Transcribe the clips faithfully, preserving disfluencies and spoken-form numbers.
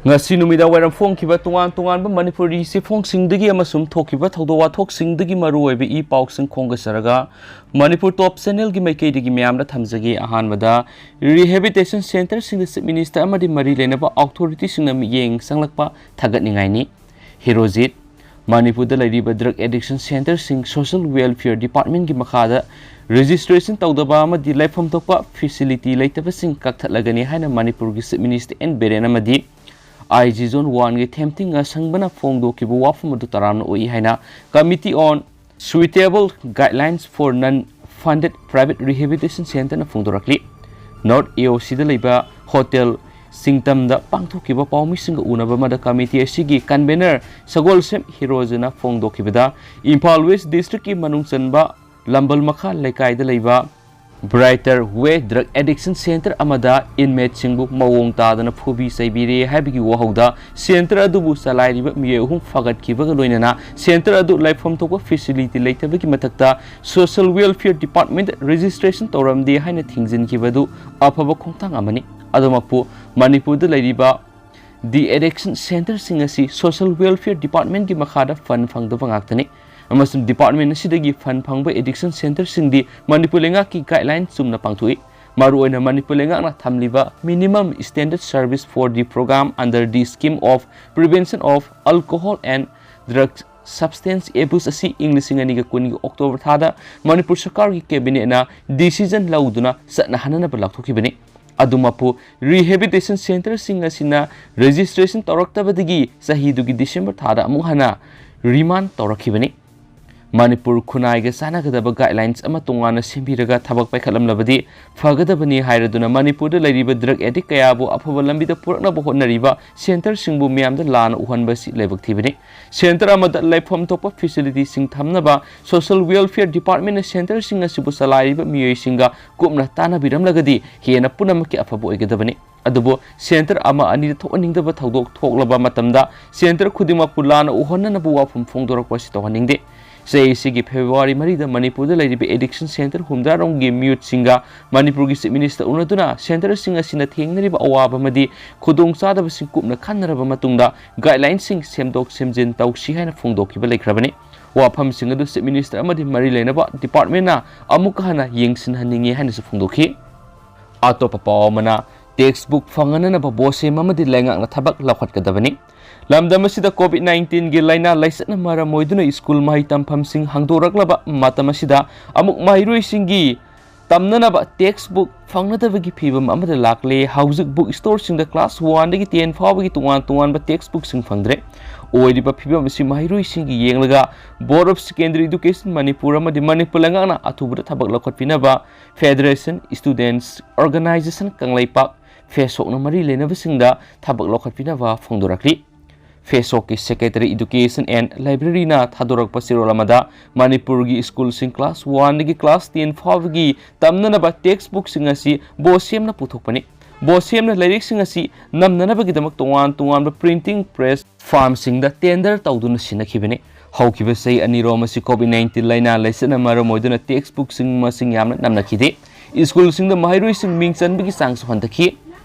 ꯉꯁꯤ ꯅꯨꯃꯤꯗꯥꯡ ꯋꯥꯏꯔꯝ ꯐꯣꯡꯈꯤꯕ ꯇꯣꯉꯥꯟ ꯇꯣꯉꯥꯟꯕ ꯃꯅꯤꯄꯨꯔꯤ ꯆꯦꯐꯣꯡꯁꯤꯡꯗꯒꯤ ꯑꯃꯁꯨꯡ ꯊꯣꯛꯈꯤꯕ ꯊꯧꯗꯣꯛ ꯋꯥꯊꯣꯛꯁꯤꯡꯗꯒꯤ ꯃꯔꯨꯑꯣꯏꯕ ꯏ ꯄꯥꯎꯁꯤꯡ ꯈꯣꯝꯒꯠꯆꯔꯒ, ꯃꯅꯤꯄꯨꯔ ꯇꯣꯞ ꯆꯦꯅꯦꯜꯒꯤ ꯃꯥꯏꯀꯩꯗꯒꯤ ꯃꯌꯥꯝꯗ ꯊꯝꯖꯒꯦ꯫ ꯑꯍꯥꯟꯕꯗ, ꯔꯤꯍꯦꯕꯤꯂꯤꯇꯦꯁꯟ ꯁꯦꯟꯇꯔꯁꯤꯡꯗ ꯆꯤꯐ ꯃꯤꯅꯤꯁꯇꯔ ꯑꯃꯗꯤ ꯃꯔꯤ ꯂꯩꯅꯕ ꯑꯣꯊꯣꯔꯤꯇꯤꯁꯤꯡꯅ ꯃꯤꯠꯌꯦꯡ ꯆꯪꯂꯛꯄ ꯊꯥꯒꯠꯅꯤꯡꯉꯥꯏꯅꯤ꯫ ꯍꯤꯔꯣꯖꯤꯠ, ꯃꯅꯤꯄꯨꯔꯗ ꯂꯩꯔꯤꯕ ꯗ꯭ꯔꯒ ꯑꯦꯗꯤꯛꯁꯟ ꯁꯦꯟꯇꯔꯁꯤꯡ ꯁꯣꯁꯤꯌꯦꯜ ꯋꯦꯜꯐꯤꯌꯔ ꯗꯤꯄꯥꯔꯠꯃꯦꯟꯒꯤ ꯃꯈꯥꯗ ꯔꯦꯖꯤꯁꯇ꯭ꯔꯦꯁꯟ ꯇꯧꯗꯕ ꯑꯃꯗꯤ ꯂꯩꯐꯝ ꯊꯣꯛꯄ ꯐꯦꯁꯤꯂꯤꯇꯤ ꯂꯩꯇꯕꯁꯤꯡ ꯀꯛꯊꯠꯂꯒꯅꯤ ꯍꯥꯏꯅ ꯃꯅꯤꯄꯨꯔꯒꯤ ꯆꯤꯐ ꯃꯤꯅꯤꯁꯇꯔ ꯑꯦꯟ ꯕꯤꯔꯦꯟ ꯑꯃꯗꯤ ꯑꯥꯏ ꯖꯤ ꯖꯣꯟ ꯋꯥꯟꯒꯤ ꯊꯦꯝꯊꯤꯡ ꯑꯁꯪꯕꯅ ꯐꯣꯡꯗꯣꯛꯈꯤꯕ ꯋꯥꯐꯝ ꯑꯗꯨ ꯇꯔꯥꯝꯅ ꯑꯣꯛꯏ ꯍꯥꯏꯅ Committee on Suitable Guidelines for Non-Funded Private Rehabilitation Centerꯅ ꯐꯣꯡꯗꯣꯔꯛꯂꯤ꯫ ꯅꯣꯔꯠ ꯑꯦ ꯑꯣ ꯁꯤꯗ ꯂꯩꯕ ꯍꯣꯇꯦꯜ ꯁꯤꯡꯇꯝꯗ ꯄꯥꯡꯊꯣꯛꯈꯤꯕ ꯄꯥꯎꯃꯤꯁꯤꯡꯒ ꯎꯅꯕ ꯑꯃꯗ ꯀꯃꯤꯇꯤ ꯑꯁꯤꯒꯤ ꯀꯟꯚꯦꯅꯔ ꯁꯒꯣꯜꯁꯦꯝ ꯍꯤꯔꯣꯖꯅ ꯐꯣꯡꯗꯣꯛꯈꯤꯕꯗ, ꯏꯝꯐꯥꯜ ꯋꯦꯁ ꯗꯤꯁꯇ꯭ꯔꯤꯛꯀꯤ ꯃꯅꯨꯡ ꯆꯟꯕ ꯂꯝꯕꯜ ꯃꯈꯥ ꯂꯩꯀꯥꯏꯗ ꯂꯩꯕ ꯕ꯭ꯔꯥꯏꯇꯔ ꯋꯦ ꯗ꯭ꯔꯒ ꯑꯦꯗꯤꯛꯁꯟ ꯁꯦꯟꯇꯔ ꯑꯃꯗ ꯏꯟꯃꯦꯠꯁꯤꯡꯕꯨ ꯃꯑꯣꯡ ꯇꯥꯗꯅ ꯐꯨꯕꯤ ꯆꯩꯕꯤꯔꯦ ꯍꯥꯏꯕꯒꯤ ꯋꯥꯍꯧꯗ ꯁꯦꯟꯇꯔ ꯑꯗꯨꯕꯨ ꯆꯂꯥꯏꯔꯤꯕ ꯃꯤꯑꯣꯏ ꯑꯍꯨꯝ ꯐꯥꯒꯠꯈꯤꯕꯒ ꯂꯣꯏꯅꯅ ꯁꯦꯟꯇꯔ ꯑꯗꯨ ꯂꯩꯐꯝ ꯊꯣꯛꯄ ꯐꯦꯁꯤꯂꯤꯇꯤ ꯂꯩꯇꯕꯒꯤ ꯃꯊꯛꯇ ꯁꯣꯁꯤꯌꯦꯜ ꯋꯦꯜꯐꯤꯌꯔ ꯗꯤꯄꯥꯔꯠꯃꯦꯟꯗ ꯔꯦꯖꯤꯁꯇ꯭ꯔꯦꯁꯟ ꯇꯧꯔꯝꯗꯦ ꯍꯥꯏꯅ ꯊꯤꯡꯖꯤꯟꯈꯤꯕ ꯑꯗꯨ ꯑꯐꯕ ꯈꯣꯡꯊꯥꯡ ꯑꯃꯅꯤ꯫ ꯑꯗꯨꯃꯛꯄꯨ, ꯃꯅꯤꯄꯨꯔꯗ ꯂꯩꯔꯤꯕ ꯗꯤ ꯑꯦꯗꯤꯛꯁꯟ ꯁꯦꯟꯇꯔꯁꯤꯡ ꯑꯁꯤ ꯁꯣꯁꯤꯌꯦꯜ ꯋꯦꯜꯐꯤꯌꯔ ꯗꯤꯄꯥꯔꯠꯃꯦꯟꯒꯤ ꯃꯈꯥꯗ ꯐꯟ ꯐꯪꯗꯕ ꯉꯥꯛꯇꯅꯤ, ꯑꯃꯁꯨꯡ ꯗꯤꯄꯥꯔꯠꯃꯦꯟ ꯑꯁꯤꯗꯒꯤ ꯐꯟ ꯐꯪꯕ ꯑꯦꯗꯤꯛꯁꯟ ꯁꯦꯟꯇꯔꯁꯤꯡꯗꯤ ꯃꯅꯤꯄꯨꯔ ꯂꯩꯉꯥꯛꯀꯤ ꯒꯥꯏꯗꯂꯥꯏꯟ ꯆꯨꯝꯅ ꯄꯥꯡꯊꯣꯛꯏ꯫ ꯃꯔꯨꯑꯣꯏꯅ ꯃꯅꯤꯄꯨꯔ ꯂꯩꯉꯥꯛꯅ ꯊꯝꯂꯤꯕ Minimum Standard Service for the Program under the Scheme of Prevention of Alcohol and Drug Substance Abuse ꯑꯁꯤ ꯏꯪ ꯂꯤꯁꯤꯡ ꯑꯅꯤꯒ ꯀꯨꯟꯒꯤ ꯑꯣꯛꯇꯣꯕꯔ ꯊꯥꯗ ꯃꯅꯤꯄꯨꯔ ꯁꯔꯀꯥꯔꯒꯤ ꯀꯦꯕꯤꯅꯦꯠꯅ ꯗꯤꯁꯤꯖꯟ ꯂꯧꯗꯨꯅ ꯆꯠꯅꯍꯟꯅꯅꯕ ꯂꯥꯎꯊꯣꯛꯈꯤꯕꯅꯤ꯫ ꯑꯗꯨꯃꯛꯄꯨ, ꯔꯤꯍꯦꯕꯤꯂꯤꯇꯦꯁꯟ ꯁꯦꯟꯇꯔꯁꯤꯡ ꯑꯁꯤꯅ ꯔꯦꯖꯤꯁꯇ꯭ꯔꯦꯁꯟ ꯇꯧꯔꯛꯇꯕꯗꯒꯤ ꯆꯍꯤꯗꯨꯒꯤ ꯗꯤꯁꯦꯝꯕꯔ ꯊꯥꯗ ꯑꯃꯨꯛ ꯍꯟꯅ ꯔꯤꯃꯥꯟ ꯇꯧꯔꯛꯈꯤꯕꯅꯤ꯫ ꯃꯅꯤꯄꯨꯔ ꯈꯨꯟꯅꯥꯏꯒ ꯆꯥꯟꯅꯒꯗꯕ ꯒꯥꯏꯗꯂꯥꯏꯟꯁ ꯑꯃ ꯇꯣꯉꯥꯟꯅ ꯁꯦꯝꯕꯤꯔꯒ ꯊꯕꯛ ꯄꯥꯏꯈꯠꯂꯝꯂꯕꯗꯤ ꯐꯒꯗꯕꯅꯤ ꯍꯥꯏꯔꯗꯨꯅ ꯃꯅꯤꯄꯨꯔꯗ ꯂꯩꯔꯤꯕ ꯗ꯭ꯔꯒ ꯑꯦꯗꯤꯛ ꯀꯌꯥꯕꯨ ꯑꯐꯕ ꯂꯝꯕꯤꯗ ꯄꯨꯔꯛꯅꯕ ꯍꯣꯠꯅꯔꯤꯕ ꯁꯦꯟꯇꯔꯁꯤꯡꯕꯨ ꯃꯤꯌꯥꯝꯗ ꯂꯥꯟꯅ ꯎꯍꯟꯕ ꯑꯁꯤ ꯂꯥꯏꯕꯛ ꯊꯤꯕꯅꯤ꯫ ꯁꯦꯟꯇꯔ ꯑꯃꯗ ꯂꯩꯐꯝ ꯊꯣꯛꯄ ꯐꯦꯁꯤꯂꯤꯇꯤꯁꯤꯡ ꯊꯝꯅꯕ ꯁꯣꯁꯤꯌꯦꯜ ꯋꯦꯜꯐꯤꯌꯔ ꯗꯤꯄꯥꯔꯠꯃꯦꯟꯅ ꯁꯦꯟꯇꯔꯁꯤꯡ ꯑꯁꯤꯕꯨ ꯆꯂꯥꯏꯔꯤꯕ ꯃꯤꯑꯣꯏꯁꯤꯡꯒ ꯀꯨꯞꯅ ꯇꯥꯟꯅꯕꯤꯔꯝꯂꯒꯗꯤ ꯍꯦꯟꯅ ꯄꯨꯝꯅꯃꯛꯀꯤ ꯑꯐꯕ ꯑꯣꯏꯒꯗꯕꯅꯤ꯫ ꯑꯗꯨꯕꯨ ꯁꯦꯟꯇꯔ ꯑꯃ ꯑꯅꯤꯗ ꯊꯣꯛꯍꯟꯅꯤꯡꯗꯕ ꯊꯧꯗꯣꯛ ꯊꯣꯛꯂꯕ ꯃꯇꯝꯗ ꯁꯦꯟꯇꯔ ꯈꯨꯗꯤꯡꯃꯛꯄꯨ ꯂꯥꯟꯅ ꯎꯍꯟꯅꯅꯕ ꯋꯥꯐꯝ ꯐꯣꯡꯗꯣꯔꯛꯄ ꯑꯁꯤ ꯇꯧꯍꯟꯅꯤꯡꯗꯦ꯫ ꯆꯍꯤꯁꯤꯒꯤ ꯐꯦꯕ꯭ꯔꯨꯋꯥꯔꯤ ꯃꯔꯤꯗ ꯃꯅꯤꯄꯨꯔꯗ ꯂꯩꯔꯤꯕ addiction centre ꯍꯨꯝꯗ꯭ꯔꯥ ꯔꯣꯝꯒꯤ ꯃꯤꯑꯣꯏꯁꯤꯡꯒ ꯃꯅꯤꯄꯨꯔꯒꯤ Chief Minister ꯎꯅꯗꯨꯅ centreꯁꯤꯡ ꯑꯁꯤꯅ ꯊꯦꯡꯅꯔꯤꯕ ꯑꯋꯥꯕ ꯑꯃꯗꯤ ꯈꯨꯗꯣꯡꯆꯥꯗꯕꯁꯤꯡ ꯀꯨꯞꯅ ꯈꯟꯅꯔꯕ ꯃꯇꯨꯡꯗ guidelineꯁꯤꯡ ꯁꯦꯝꯗꯣꯛ ꯁꯦꯝꯖꯤꯟ ꯇꯧꯁꯤ ꯍꯥꯏꯅ ꯐꯣꯡꯗꯣꯛꯈꯤꯕ ꯂꯩꯈ꯭ꯔꯕꯅꯤ꯫ ꯋꯥꯐꯝꯁꯤꯡ ꯑꯗꯨ Chief Minister ꯑꯃꯗꯤ ꯃꯔꯤ ꯂꯩꯅꯕ departmentꯅ ꯑꯃꯨꯛꯀ ꯍꯟꯅ ꯌꯦꯡꯁꯤꯟꯍꯟꯅꯤꯡꯏ ꯍꯥꯏꯅꯁꯨ ꯐꯣꯡꯗꯣꯛꯈꯤ꯫ ꯑꯇꯣꯞꯄ ꯄꯥꯎ ꯑꯃꯅ, textbook ꯐꯪꯍꯟꯅꯅꯕ BOSEM ꯑꯃꯗꯤ ꯂꯩꯉꯥꯛꯅ ꯊꯕꯛ ꯂꯧꯈꯠꯀꯗꯕꯅꯤ꯫ ꯂꯝꯗꯝ ꯑꯁꯤꯗ COVID nineteenꯒꯤ ꯂꯥꯏꯅꯥ ꯂꯥꯏꯆꯠꯅ ꯃꯔꯝ ꯑꯣꯏꯗꯨꯅ ꯁ꯭ꯀꯨꯜ ꯃꯍꯩ ꯇꯝꯐꯝꯁꯤꯡ ꯍꯥꯡꯗꯣꯔꯛꯂꯕ ꯃꯇꯝ ꯑꯁꯤꯗ ꯑꯃꯨꯛ ꯃꯍꯩꯔꯣꯏꯁꯤꯡꯒꯤ ꯇꯝꯅꯅꯕ textbook ꯐꯪꯅꯗꯕꯒꯤ ꯐꯤꯚꯝ ꯑꯃꯗ ꯂꯥꯛꯂꯦ꯫ ꯍꯧꯖꯤꯛ book storeꯁꯤꯡꯗ class oneꯗꯒꯤ ten ꯐꯥꯎꯕꯒꯤ ꯇꯣꯉꯥꯟ ꯇꯣꯉꯥꯟꯕ textbookꯁꯤꯡ ꯐꯪꯗ꯭ꯔꯦ꯫ ꯑꯣꯏꯔꯤꯕ ꯐꯤꯚꯝ ꯑꯁꯤ ꯃꯍꯩꯔꯣꯏꯁꯤꯡꯒꯤ ꯌꯦꯡꯂꯒ Board of Secondary Education Manipur ꯑꯃꯗꯤ ꯃꯅꯤꯄꯨꯔ ꯂꯩꯉꯥꯛꯅ ꯑꯊꯨꯕꯗ ꯊꯕꯛ ꯂꯧꯈꯠꯄꯤꯅꯕ Federation, Students Organisation ꯀꯪꯂꯩꯄꯥꯛ, FESOCꯅ ꯃꯔꯤ ꯂꯩꯅꯕꯁꯤꯡꯗ ꯊꯕꯛ ꯂꯧꯈꯠꯄꯤꯅꯕ ꯐꯣꯡꯗꯣꯔꯛꯂꯤ꯫ FESOCꯀꯤ Secretary Education and Libraryꯅ ꯊꯥꯗꯣꯔꯛꯄ ꯆꯦꯔꯣꯜ ꯑꯃꯗ ꯃꯅꯤꯄꯨꯔꯒꯤ ꯁ꯭ꯀꯨꯜꯁꯤꯡ class oneꯗꯒꯤ class ten ꯐꯥꯎꯕꯒꯤ ꯇꯝꯅꯅꯕ textbookꯁꯤꯡ ꯑꯁꯤ BOSEMꯅ ꯄꯨꯊꯣꯛꯄꯅꯤ꯫ BOSEMꯅ ꯂꯥꯏꯔꯤꯛꯁꯤꯡ ꯑꯁꯤ ꯅꯝꯅꯅꯕꯒꯤꯗꯃꯛ ꯇꯣꯉꯥꯟ ꯇꯣꯉꯥꯟꯕ printing press firmꯁꯤꯡꯗ tender ꯇꯧꯗꯨꯅ ꯁꯤꯟꯅꯈꯤꯕꯅꯤ꯫ ꯍꯧꯈꯤꯕ ꯆꯍꯤ ꯑꯅꯤꯔꯣꯝ ꯑꯁꯤ COVID nineteen ꯂꯥꯏꯅꯥ ꯂꯥꯏꯆꯠꯅ ꯃꯔꯝ ꯑꯣꯏꯗꯨꯅ textbookꯁꯤꯡ ꯃꯁꯤꯡ ꯌꯥꯝꯅ ꯅꯝꯅꯈꯤꯗꯦ꯫ ꯁ꯭ꯀꯨꯜꯁꯤꯡꯗ ꯃꯍꯩꯔꯣꯏꯁꯤꯡ ꯃꯤꯡ ꯆꯟꯕꯒꯤ ꯆꯥꯡꯁꯨ ꯍꯟꯊꯈꯤ꯫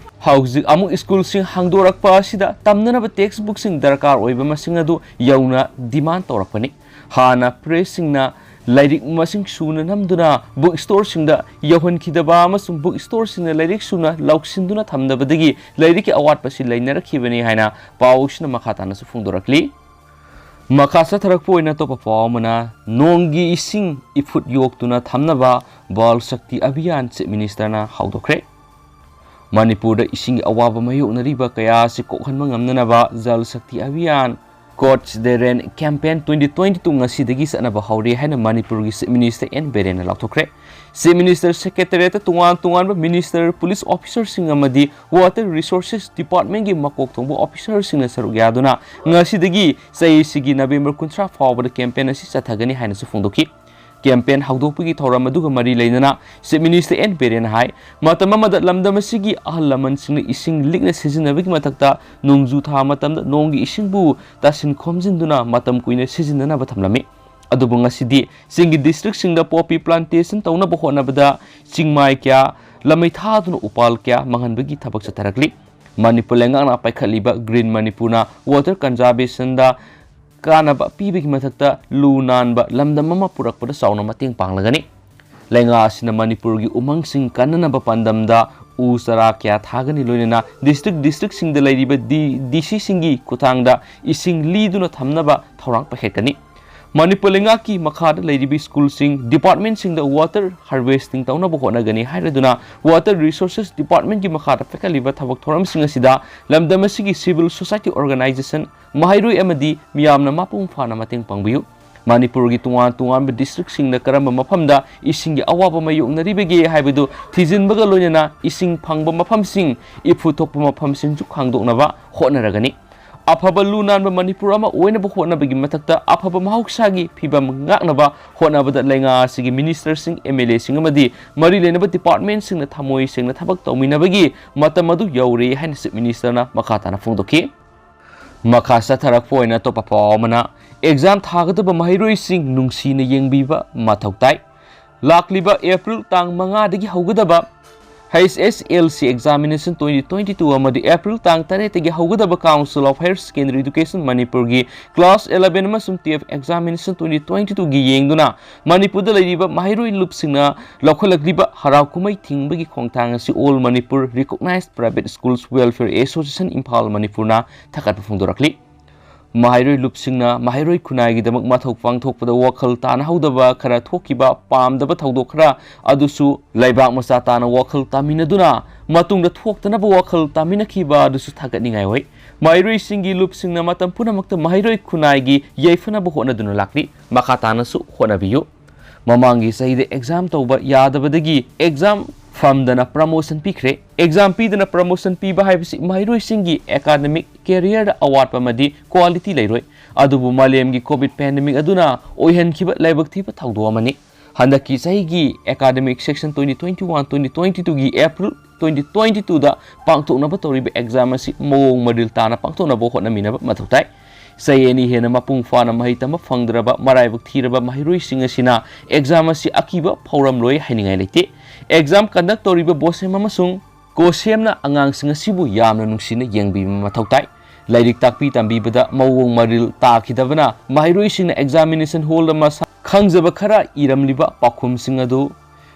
ꯍꯧꯖꯤꯛ ꯑꯃꯨꯛ ꯁ꯭ꯀꯨꯜꯁꯤꯡ ꯍꯥꯡꯗꯣꯔꯛꯄ ꯑꯁꯤꯗ ꯇꯝꯅꯅꯕ textbookꯁꯤꯡ ꯗꯔꯀꯥꯔ ꯑꯣꯏꯕ ꯃꯁꯤꯡ ꯑꯗꯨ ꯌꯧꯅ demand ꯇꯧꯔꯛꯄꯅꯤ꯫ ꯍꯥꯟꯅ pressꯁꯤꯡꯅ ꯂꯥꯏꯔꯤꯛ ꯃꯁꯤꯡ ꯁꯨꯅ ꯅꯝꯗꯨꯅ book storeꯁꯤꯡꯗ ꯌꯧꯍꯟꯈꯤꯗꯕ ꯑꯃꯁꯨꯡ book storeꯁꯤꯡꯅ ꯂꯥꯏꯔꯤꯛ ꯁꯨꯅ ꯂꯧꯁꯤꯟꯗꯨꯅ ꯊꯝꯗꯕꯗꯒꯤ ꯂꯥꯏꯔꯤꯛꯀꯤ ꯑꯋꯥꯠꯄꯁꯤ ꯂꯩꯅꯔꯛꯈꯤꯕꯅꯤ ꯍꯥꯏꯅ ꯄꯥꯎꯁꯤꯅ ꯃꯈꯥ ꯇꯥꯅꯁꯨ ꯐꯣꯡꯗꯣꯔꯛꯂꯤ꯫ ꯃꯈꯥ ꯆꯠꯊꯔꯛꯄ ꯑꯣꯏꯅ ꯑꯇꯣꯞꯄ ꯄꯥꯎ ꯑꯃꯅ, ꯅꯣꯡꯒꯤ ꯏꯁꯤꯡ ꯏꯐꯨꯠ ꯌꯣꯛꯇꯨꯅ ꯊꯝꯅꯕ Bal Shakti Abhiyan Chief Ministerꯅ ꯍꯧꯗꯣꯛꯈ꯭ꯔꯦ꯫ ꯃꯅꯤꯄꯨꯔꯗ ꯏꯁꯤꯡꯒꯤ ꯑꯋꯥꯕ ꯃꯥꯌꯣꯛꯅꯔꯤꯕ ꯀꯌꯥ ꯑꯁꯤ ꯀꯣꯛꯍꯟꯕ ꯉꯝꯅꯅꯕ Jal Shakti Abhiyan Catch the Rain Campaign twenty twenty-two ꯉꯁꯤꯗꯒꯤ ꯆꯠꯅꯕ ꯍꯧꯔꯦ ꯍꯥꯏꯅ ꯃꯅꯤꯄꯨꯔꯒꯤ Chief Minister N ꯕꯤꯔꯦꯟꯅ ꯂꯥꯎꯊꯣꯛꯈ꯭ꯔꯦ꯫ Chief Minister Secretariatꯇ ꯇꯣꯉꯥꯟ ꯇꯣꯉꯥꯟꯕ minister, police officerꯁꯤꯡ ꯑꯃꯗꯤ Water Resources Departmentꯀꯤ ꯃꯀꯣꯛ ꯊꯣꯡꯕ officerꯁꯤꯡꯅ ꯁꯔꯨꯛ ꯌꯥꯗꯨꯅ ꯉꯁꯤꯗꯒꯤ ꯆꯍꯤꯁꯤꯒꯤ November ꯀꯨꯟꯊ꯭ꯔꯥ ꯐꯥꯎꯕꯗ campaign ꯑꯁꯤ ꯆꯠꯊꯒꯅꯤ ꯍꯥꯏꯅꯁꯨ ꯐꯣꯡꯗꯣꯛꯈꯤ꯫ Campaign ꯍꯧꯗꯣꯛꯄꯒꯤ ꯊꯧꯔꯝ ꯑꯗꯨꯒ ꯃꯔꯤ ꯂꯩꯅꯅ Chief Minister N ꯕꯤꯔꯦꯟꯅ ꯍꯥꯏ, ꯃꯇꯝ ꯑꯃꯗ ꯂꯝꯗꯝ ꯑꯁꯤꯒꯤ ꯑꯍꯜ ꯂꯃꯟꯁꯤꯡꯅ ꯏꯁꯤꯡ ꯂꯤꯛꯅ ꯁꯤꯖꯤꯟꯅꯕꯒꯤ ꯃꯊꯛꯇ ꯅꯣꯡꯖꯨ ꯊꯥ ꯃꯇꯝꯗ ꯅꯣꯡꯒꯤ ꯏꯁꯤꯡꯕꯨ ꯇꯥꯁꯤꯟ ꯈꯣꯝꯖꯤꯟꯗꯨꯅ ꯃꯇꯝ ꯀꯨꯏꯅ ꯁꯤꯖꯤꯟꯅꯅꯕ ꯊꯝꯂꯝꯃꯤ꯫ ꯑꯗꯨꯕꯨ ꯉꯁꯤꯗꯤ ꯆꯤꯡꯒꯤ districtꯁꯤꯡꯗ poppy plantation ꯇꯧꯅꯕ ꯍꯣꯠꯅꯕꯗ ꯆꯤꯡꯃꯥꯏ ꯀꯌꯥ ꯂꯝꯃꯩ ꯊꯥꯗꯨꯅ ꯎꯄꯥꯜ ꯀꯌꯥ ꯃꯥꯡꯍꯟꯕꯒꯤ ꯊꯕꯛ ꯆꯠꯊꯔꯛꯂꯤ꯫ ꯃꯅꯤꯄꯨꯔ ꯂꯩꯉꯥꯛꯅ ꯄꯥꯏꯈꯠꯂꯤꯕ Green ꯃꯅꯤꯄꯨꯔꯅ water conservationꯗ ꯀꯥꯟꯅꯕ ꯄꯤꯕꯒꯤ ꯃꯊꯛꯇ ꯂꯨ ꯅꯥꯟꯕ ꯂꯝꯗꯝ ꯑꯃ ꯄꯨꯔꯛꯄꯗ ꯆꯥꯎꯅ ꯃꯇꯦꯡ ꯄꯥꯡꯂꯒꯅꯤ꯫ ꯂꯩꯉꯥꯛ ꯑꯁꯤꯅ ꯃꯅꯤꯄꯨꯔꯒꯤ ꯎꯃꯪꯁꯤꯡ ꯀꯟꯅꯅꯕ ꯄꯥꯟꯗꯝꯗ ꯎ ꯆꯥꯔꯥ ꯀꯌꯥ ꯊꯥꯒꯅꯤ, ꯂꯣꯏꯅꯅ district districtꯁꯤꯡꯗ ꯂꯩꯔꯤꯕ D-, DCꯁꯤꯡꯒꯤ ꯈꯨꯠꯊꯥꯡꯗ ꯏꯁꯤꯡ ꯂꯤꯗꯨꯅ ꯊꯝꯅꯕ ꯊꯧꯔꯥꯡ ꯄꯥꯏꯈꯠꯀꯅꯤ꯫ ꯃꯅꯤꯄꯨꯔ ꯂꯩꯉꯥꯛꯀꯤ ꯃꯈꯥꯗ ꯂꯩꯔꯤꯕ schoolꯁꯤꯡ, departmentꯁꯤꯡꯗ water harvesting ꯇꯧꯅꯕ ꯍꯣꯠꯅꯒꯅꯤ ꯍꯥꯏꯔꯗꯨꯅ Water Resources Departmentꯀꯤ ꯃꯈꯥꯗ ꯄꯥꯏꯈꯠꯂꯤꯕ ꯊꯕꯛ ꯊꯧꯔꯝꯁꯤꯡ ꯑꯁꯤꯗ ꯂꯝꯗꯝ ꯑꯁꯤꯒꯤ civil society organization, ꯃꯍꯩꯔꯣꯏ ꯑꯃꯗꯤ ꯃꯤꯌꯥꯝꯅ ꯃꯄꯨꯡ ꯐꯥꯅ ꯃꯇꯦꯡ ꯄꯥꯡꯕꯤꯌꯨ꯫ ꯃꯅꯤꯄꯨꯔꯒꯤ ꯇꯣꯉꯥꯟ ꯇꯣꯉꯥꯟꯕ districtꯁꯤꯡꯗ ꯀꯔꯝꯕ ꯃꯐꯝꯗ ꯏꯁꯤꯡꯒꯤ ꯑꯋꯥꯕ ꯃꯥꯌꯣꯛꯅꯔꯤꯕꯒꯦ ꯍꯥꯏꯕꯗꯨ ꯊꯤꯖꯤꯟꯕꯒ ꯂꯣꯏꯅꯅ ꯏꯁꯤꯡ ꯐꯪꯕ ꯃꯐꯝꯁꯤꯡ, ꯏꯐꯨ ꯊꯣꯛꯄ ꯃꯐꯝꯁꯤꯡꯁꯨ ꯈꯪꯗꯣꯛꯅꯕ ꯍꯣꯠꯅꯔꯒꯅꯤ꯫ ꯑꯐꯕ ꯂꯨ ꯅꯥꯟꯕ ꯃꯅꯤꯄꯨꯔ ꯑꯃ ꯑꯣꯏꯅꯕ ꯍꯣꯠꯅꯕꯒꯤ ꯃꯊꯛꯇ ꯑꯐꯕ ꯃꯍꯧꯁꯥꯒꯤ ꯐꯤꯕꯝ ꯉꯥꯛꯅꯕ ꯍꯣꯠꯅꯕꯗ ꯂꯩꯉꯥꯛ ꯑꯁꯤꯒꯤ ministerꯁꯤꯡ, MLAꯁꯤꯡ ꯑꯃꯗꯤ ꯃꯔꯤ ꯂꯩꯅꯕ departmentꯁꯤꯡꯅ ꯊꯃꯣꯏ ꯁꯦꯡꯅ ꯊꯕꯛ ꯇꯧꯃꯤꯟꯅꯕꯒꯤ ꯃꯇꯝ ꯑꯗꯨ ꯌꯧꯔꯦ ꯍꯥꯏꯅ Chief Ministerꯅ ꯃꯈꯥ ꯇꯥꯅ ꯐꯣꯡꯗꯣꯛꯈꯤ꯫ ꯃꯈꯥ ꯆꯠꯊꯔꯛꯄ ꯑꯣꯏꯅ ꯑꯇꯣꯞꯄ ꯄꯥꯎ ꯑꯃꯅ, exam ꯊꯥꯒꯗꯕ ꯃꯍꯩꯔꯣꯏꯁꯤꯡ ꯅꯨꯡꯁꯤꯅ ꯌꯦꯡꯕꯤꯕ ꯃꯊꯧ ꯇꯥꯏ꯫ ꯂꯥꯛꯂꯤꯕ April ꯇꯥꯡ ꯃꯉꯥꯗꯒꯤ ꯍꯧꯒꯗꯕ HSLC examination twenty twenty-two ꯑꯃꯗꯤ April ꯇꯥꯡ ꯇꯔꯦꯠꯇꯒꯤ ꯍꯧꯒꯗꯕ Council of Higher Secondary Education ꯃꯅꯤꯄꯨꯔꯒꯤ class eleven ꯑꯃꯁꯨꯡ twelve examination twenty twenty-twoꯒꯤ ꯌꯦꯡꯗꯨꯅ ꯃꯅꯤꯄꯨꯔꯗ ꯂꯩꯔꯤꯕ ꯃꯍꯩꯔꯣꯏ ꯂꯨꯞꯁꯤꯡꯅ ꯂꯧꯈꯠꯂꯛꯂꯤꯕ ꯍꯔꯥꯎ ꯀꯨꯝꯍꯩ ꯊꯤꯡꯕꯒꯤ ꯈꯣꯡꯊꯥꯡ ꯑꯁꯤ All Manipur Recognized Private Schools Welfare Association Imphal ꯃꯅꯤꯄꯨꯔꯅ ꯊꯥꯒꯠꯄ ꯐꯣꯡꯗꯣꯔꯛꯂꯤ꯫ ꯃꯍꯩꯔꯣꯏ ꯂꯨꯞꯁꯤꯡꯅ ꯃꯍꯩꯔꯣꯏ ꯈꯨꯟꯅꯥꯏꯒꯤꯗꯃꯛ ꯃꯊꯧ ꯄꯥꯡꯊꯣꯛꯄꯗ ꯋꯥꯈꯜ ꯇꯥꯅꯍꯧꯗꯕ ꯈꯔ ꯊꯣꯛꯈꯤꯕ ꯄꯥꯝꯗꯕ ꯊꯧꯗꯣꯛ ꯈꯔ ꯑꯗꯨꯁꯨ ꯂꯩꯕꯥꯛ ꯃꯆꯥ ꯇꯥꯅ ꯋꯥꯈꯜ ꯇꯥꯃꯤꯟꯅꯗꯨꯅ ꯃꯇꯨꯡꯗ ꯊꯣꯛꯇꯅꯕ ꯋꯥꯈꯜ ꯇꯥꯃꯤꯟꯅꯈꯤꯕ ꯑꯗꯨꯁꯨ ꯊꯥꯒꯠꯅꯤꯡꯉꯥꯏ ꯑꯣꯏ꯫ ꯃꯍꯩꯔꯣꯏꯁꯤꯡꯒꯤ ꯂꯨꯞꯁꯤꯡꯅ ꯃꯇꯝ ꯄꯨꯝꯅꯃꯛꯇ ꯃꯍꯩꯔꯣꯏ ꯈꯨꯟꯅꯥꯏꯒꯤ ꯌꯥꯏꯐꯅꯕ ꯍꯣꯠꯅꯗꯨꯅ ꯂꯥꯛꯂꯤ꯫ ꯃꯈꯥ ꯇꯥꯅꯁꯨ ꯍꯣꯠꯅꯕꯤꯌꯨ꯫ ꯃꯃꯥꯡꯒꯤ ꯆꯍꯤꯗ exam ꯇꯧꯕ ꯌꯥꯗꯕꯗꯒꯤ exam ꯐꯝꯗꯅ promotion ꯄꯤꯈ꯭ꯔꯦ꯫ Exam ꯄꯤꯗꯅ promotion ꯄꯤꯕ ꯍꯥꯏꯕꯁꯤ ꯃꯍꯩꯔꯣꯏꯁꯤꯡꯒꯤ academic careerꯗ ꯑꯋꯥꯠꯄ ꯑꯃꯗꯤ quality ꯂꯩꯔꯣꯏ꯫ ꯑꯗꯨꯕꯨ ꯃꯥꯂꯦꯝꯒꯤ COVID pandemic ꯑꯗꯨꯅ ꯑꯣꯏꯍꯟꯈꯤꯕ ꯂꯥꯏꯕꯛ ꯊꯤꯕ ꯊꯧꯗꯣꯛ ꯑꯃꯅꯤ꯫ ꯍꯟꯗꯛꯀꯤ ꯆꯍꯤꯒꯤ academic session twenty twenty-one, twenty twenty-twoꯒꯤ April twenty twenty-twoꯗ ꯄꯥꯡꯊꯣꯛꯅꯕ ꯇꯧꯔꯤꯕ exam ꯑꯁꯤ ꯃꯑꯣꯡ ꯃꯔꯤꯜ ꯇꯥꯅ ꯄꯥꯡꯊꯣꯛꯅꯕ ꯍꯣꯠꯅꯃꯤꯟꯅꯕ ꯃꯊꯧ ꯇꯥꯏ꯫ ꯆꯍꯤ ꯑꯅꯤ ꯍꯦꯟꯅ ꯃꯄꯨꯡ ꯐꯥꯅ ꯃꯍꯩ ꯇꯝꯕ ꯐꯪꯗ꯭ꯔꯕ ꯃꯔꯥꯏꯕꯛ ꯊꯤꯔꯕ ꯃꯍꯩꯔꯣꯏꯁꯤꯡ ꯑꯁꯤꯅ ꯑꯦꯛꯖꯥꯝ ꯑꯁꯤ ꯑꯀꯤꯕ ꯐꯥꯎꯔꯝꯂꯣꯏ ꯍꯥꯏꯅꯤꯡꯉꯥꯏ ꯂꯩꯇꯦ꯫ ꯑꯦꯛꯖꯥꯝ ꯀꯟꯗꯛ ꯇꯧꯔꯤꯕ ꯕꯣꯁꯦꯝ ꯑꯃꯁꯨꯡ ꯀꯣꯁꯦꯝꯅ ꯑꯉꯥꯡꯁꯤꯡ ꯑꯁꯤꯕꯨ ꯌꯥꯝꯅ ꯅꯨꯡꯁꯤꯅ ꯌꯦꯡꯕꯤꯕ ꯃꯊꯧ ꯇꯥꯏ꯫ ꯂꯥꯏꯔꯤꯛ ꯇꯥꯛꯄꯤ ꯇꯝꯕꯤꯕꯗ ꯃꯑꯣꯡ ꯃꯔꯤꯜ ꯇꯥꯈꯤꯗꯕꯅ ꯃꯍꯩꯔꯣꯏꯁꯤꯡꯅ ꯑꯦꯛꯖꯥꯃꯤꯅꯦꯁꯟ ꯍꯣꯜꯗ ꯃꯁꯥ ꯈꯪꯖꯕ ꯈꯔ ꯏꯔꯝꯂꯤꯕ ꯄꯥꯎꯈꯨꯝꯁꯤꯡ ꯑꯗꯨ